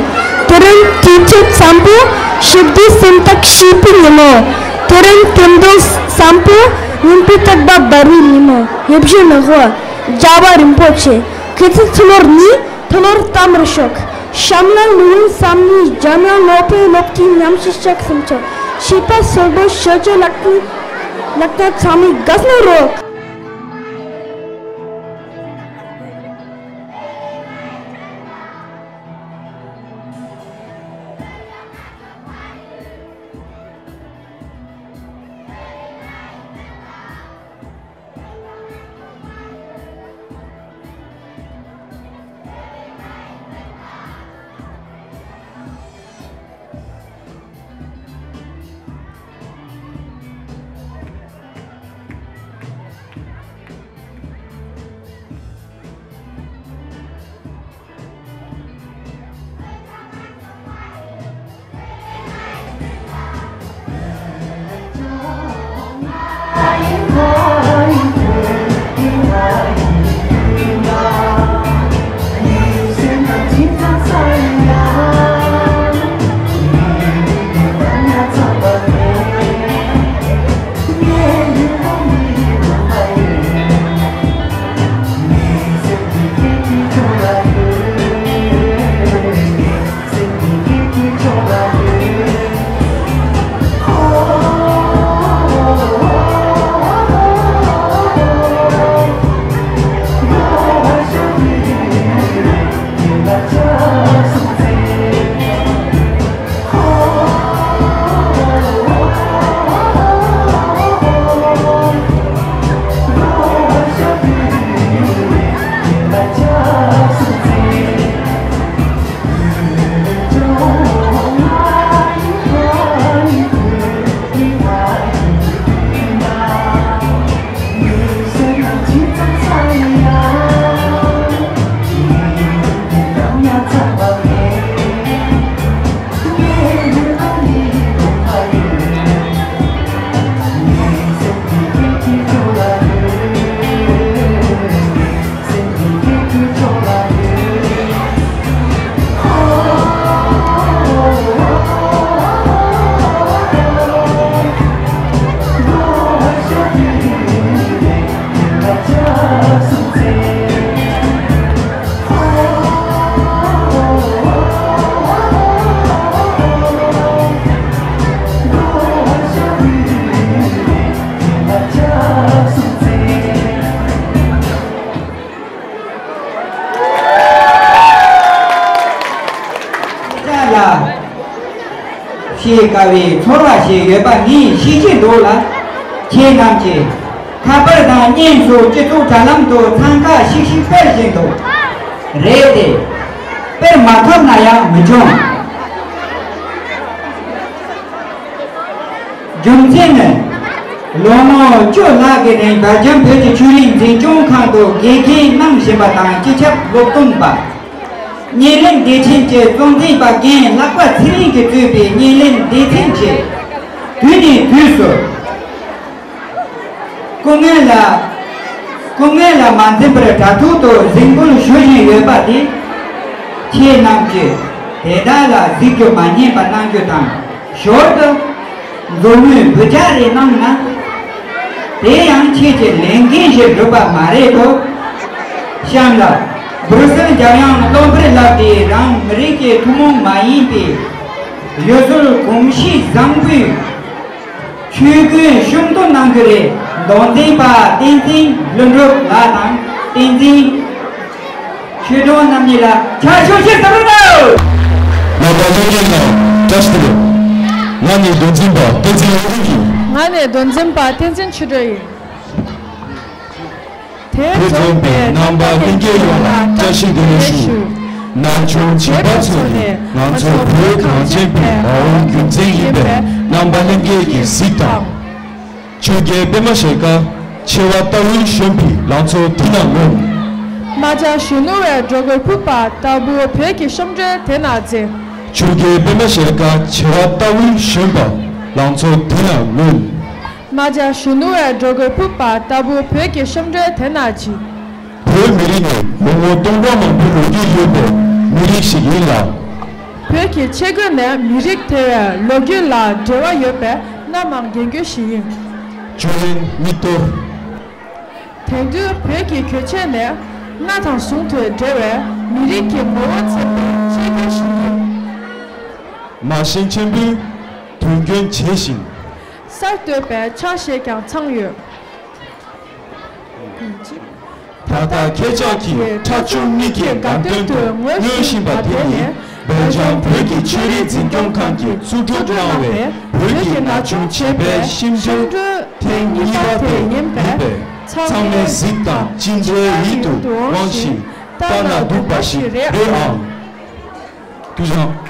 དེ་རིང་དུས་ཚོད་བཟང་པོ། ཞི་བདེའི་སེམས་ཐག་ཞུས་པ་ཡིན་ནོ། དེ་རིང་དེ་འདྲ་བཟང་པོ། ཡིན་པའི་རྟག་པ་འབར་བའི་ཉིན་མོ། ཡིད་བཞིན་ནག་པོ། རྒྱལ་བ་རིན་པོ་ཆེ། ཁྱེད་ཚོའི་ཚུལ་ལོར་ནི། ཐུ་ལོར་གཏམ་རུ་ཤོག། གཤམ་ལ་ལུས་བསམ་ནི་རྒྱ་ནག་ལོ་པའི་ལོ་རྒྱུས་ཉམས་ཤིག་ཤག་སེམས་ཆོག། ཤེས་པ་སོག་པོ་ཤེས་བྱ་ལག་ཏུ་ལག་ཏུ་ཚང་མི་དགའ་སྣང་རོགས། ལ་ཞེས་དགའ་བའི་ཚོར་བ་ཞིག་ཡོད་པ་ངས་ཤེས་ཀྱི་འདུག་ལ། ཁྱེད་རྣམས་ཀྱིས་ཁ་པར་དང་བརྙན་སོགས་སྤྱི་ཚོགས་དྲ་ལམ་དུ་འཚང་ཁ་ཤིག་ཤིག་སྤེལ་བཞིན་འདུག་རེད་དེ། སྤེལ་མ་ཐུབ་ན་ཡང་མི་འབྱུང་། རྒྱུ་མཚན་ནི། ལོ་ངོ་བཅུ་ལྷག་གི་རིང་སྦེལ་ཇམ་བོད་ཀྱི་ཆོས་རིག་འཛིན་སྐྱོང་ཁང་དུ་དགེ་རྒན་གནང་བཞིན་པ་དང་སྤྱི་ཁྱབ་སློབ་སྟོན་པ། བརྙན་ལེན་སྡེ་ཚན་གྱི་གཙོ་འཛིན་པ་རྒན་ལྷག་པ་ཚེ་རིང་གིས་གཙོས་པའི་བརྙན་ལེན་སྡེ་ཚན་གྱིས་དུས་ནས་དུས་སུ། སྐུ་ངལ་ལ། སྐུ་ངལ་ལ་མ་འཛེམས་པར་དྲ་ཐོག་ཏུ་གཟིགས་འབུལ་ཞུ་བཞིན་ཡོད་པ་དེ། ཁྱེད་རྣམས་ཀྱིས་དེ་དག་ལ་གཟིགས་རྒྱུ་མ་ཉན་པ་གནང་རྒྱུ་དང་། ཞོར་དུ་མཛུབ་མོས་འབུད་རྒྱག་རེ་གནང་ན། དེ་ཡང་ཁྱེད་ཀྱི་ལས་འགན་ཞིག་འགྲུབ་པ་མ་རེད་དོ། གཤམ་ལ་སྦྲུལ་སེལ་འཇམ་དབྱངས་བློ་འཕེལ་ལགས་ཀྱིས་རང་མི་རིགས་ཀྱི་ཐུན་མོང་མ་ཡིན་པའི་ཡུལ་སྲོལ་གོམས་གཤིས་བཟང་པོའི་ཆོས་གོས་ཕྱག་འདོན་གནང་གི་རེད། མདོ་འཛིན་པ་བསྟན་འཛིན་ལྷུན་གྲུབ་ལགས་དང་བསྟན་འཛིན་ཆོས་སྒྲོན་རྣམ་གཉིས་ལ་ཕྱག་ཕྱོགས་ཞིག་གཟིགས་རོགས་གནང་། ང་དང་ལྷན་རྒྱས་ནང་བཀྲ་ཤིས་བདེ་ལེགས། ང་ནི་མདོ་འཛིན་པ་བསྟན་འཛིན་ལྷུན་གྲུབ་ཡིན། ང་ནི་མདོ་འཛིན་པ་བསྟན་འཛིན་ཆོས་སྒྲོན་ཡིན། དེ་འཛོམས་པའི་རྣམ་པ་ལྷན་རྒྱས་ཡོངས་ལ་བཀྲ་ཤིས་བདེ་ལེགས་ཞུ། ན་ཆུང་བྱིས་པ་ཚོ་ནི་ང་ཚོ་བོད་གངས་ཅན་པའི་མ་འོངས་རྒྱུ་མཚན་ཡིན་པས་རྣམ་པ་ལྷན་རྒྱས་ཀྱིས་གཟིགས་དང་། ཆོས་རྒྱལ་པདྨ་ཞལ་དཀར་ཆེ་བ་ལྟ་བུའི་བཞོན་པའི་ལང་ཚོ་དེ་ན་ངུ། རྨ་བྱ་གཞོན་ནུ་བས་སྒྲོ་གུར་ཕུབ་པ་ལྟ་བུ་བོད་ཀྱི་གཤམ་འགྲོས་དེ་ན་འཛེགས། ཆོས་རྒྱལ་པདྨ་ཞལ་དཀར་ཆེ་བ་ལྟ་བུའི་བཞོན་པ་ལང་ཚོ་དེ་ན་ངུ། རྨ་བྱ་གཞོན་ནུ་བས་སྒྲོ་གུར་ཕུབ་པ་ལྟ་བུ་བོད་ཀྱི་གཤམ་འགྲོས་དེ་ན་འཇིགས། བོད་མི་རིགས་ནི་ལོ་ངོ་ ལོ་སྟོང་ཕྲག་མང་པོའི་ལོ་རྒྱུས་ཡོད་པའི་མི་རིགས་ཤིག་ཡིན་ལ། བོད་ཀྱི་ཆས་གོས་ནི་མི་རིགས་དེ་བའི་ལོ་རྒྱུས་ལ་འབྲེལ་བ་ཡོད་པའི་སྣ་མང་རྒྱན་གོས་ཤིག་ཡིན། ཅུ་རེན་མིག་ཏོ། དེང་དུས་བོད་ཀྱི་གོས་ཆས་ནི་སྣ་དང་ཟུང་དུ་འབྲེལ་བའི་མི་རིགས་ཀྱི་ངོ་བོ་མཚོན་པའི་ཆས་གོས་ཤིག་ཡིན། མ་ཤེས་ཆེན་པོས་དོན་སྐྱོན་བྱས་ཤིང་། གསར་གཏོད་པའི་ཕྱག་བཞེས་ཀྱང་ཚང་ཡོད། ད་ལྟ་ཁྱེད་ཅག་གིས་ཁྲ་ཆུང་གཉིས་ཀྱི་དགའ་སྟོན་དུ་མངོན་བཞིན་པ་དེ་ནི་སྦེལ་ཇམ་བོད་ཀྱི་ཆོས་རིག་འཛིན་སྐྱོང་ཁང་གིས་བཙུགས་གྲུབ་གནང་བའི་བོད་ཀྱི་ན་ཆུང་བྱིས་པའི་ཤིང་འབྲུ་ཐེངས་གཉིས་པ་དེ་ཡིན་པས། ཚང་མས་གཟིགས་དང་ཅི་འདྲའི་ཡིད་དུ་འོང་ཞིང་ལྟ་ན་སྡུག་པ་ཞིག་རེད་ཨང་། ཐུགས་རྗེ་ཆེ།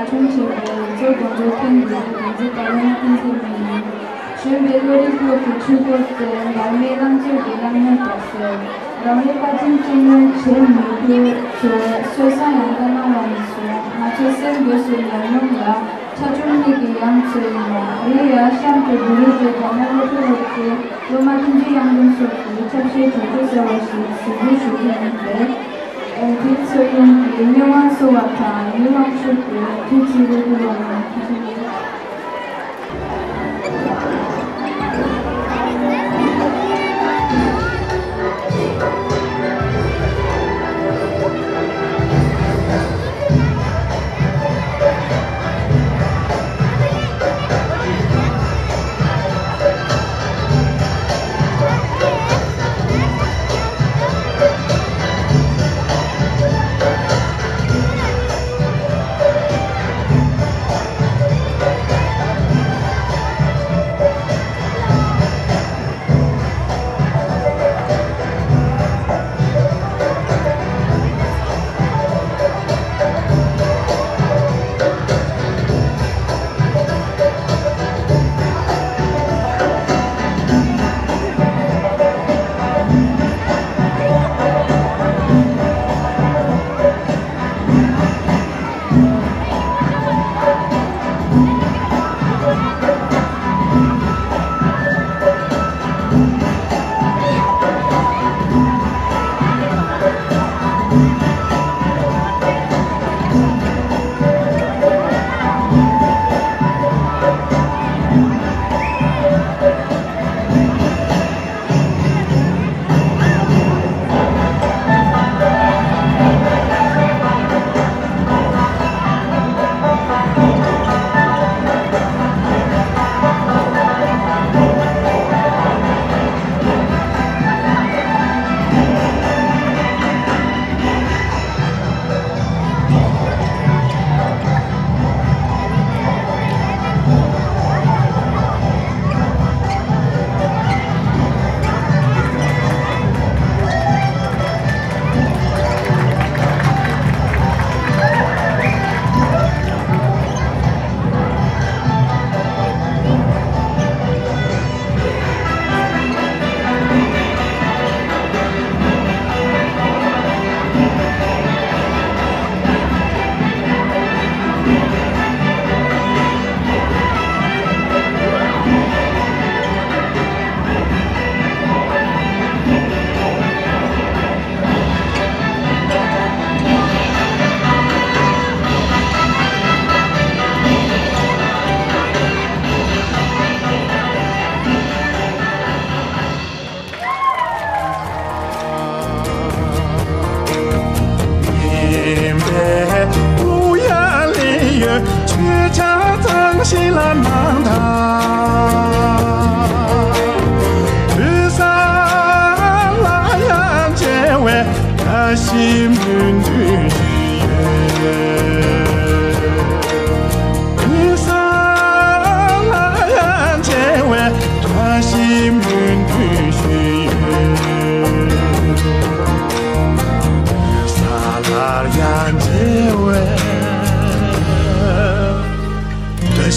ཁྲོམ་ཆེ་བའི་གཙོ་དགོངས་རྫོགས་མཁན་གྱི་འགན་འཛིན་ཏཱ་ལའི་བསྟན་འཛིན་ལགས་ཡིན། གཞོན་པའི་བློ་རིག་སློབ་ཀྱི་འཕྲུལ་འཁོར་དེ་འགག་མེད་བླང་དོར་གྱི་བླ་མའི་རྟགས་སུ། རང་རེའི་བཀའ་དྲིན་སྤྱི་ནོར་བྱེད་མི་དགོས་ཚོས་སྲོལ་བཟང་ཡང་བསྐྱར་གནང་བ་ཡིན་སོང་། ང་ཚོ་སེམས་དགོས་སུ་ཉམས་མྱོང་ལ་ཁྲ་ཁྲོམ་གཉིས་ཀྱི་ཡང་ཚོད་ཡིན་ནོ། རེད་ཡ། གཤམ་དུ་བུ་རུ་ཏྲའི་རྒྱ་ནག་སློབ་ཕྲུག་སློབ་ཆེན་སློབ་མ་ཐུན་ཅི་དབྱངས་སྒྲོན་སོགས་ཀྱིས་ཆབ་སྲིད་གྲོས་ཚོགས་ཟེར་བ་ཞིག་གཟིགས་འབུལ་ཞུ་རྒྱུ་ཡིན་པས། དེ་ཚོ་ཡོངས་ཀྱིས་སྨོན་ལམ་གསོལ་བ་དང་ཡིད་དབང་ཕྱུག་པའི་དུས་ཚིགས་རེ་སྐུལ་བ་ཡིན། ཐུགས་རྗེ་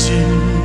ཆེ།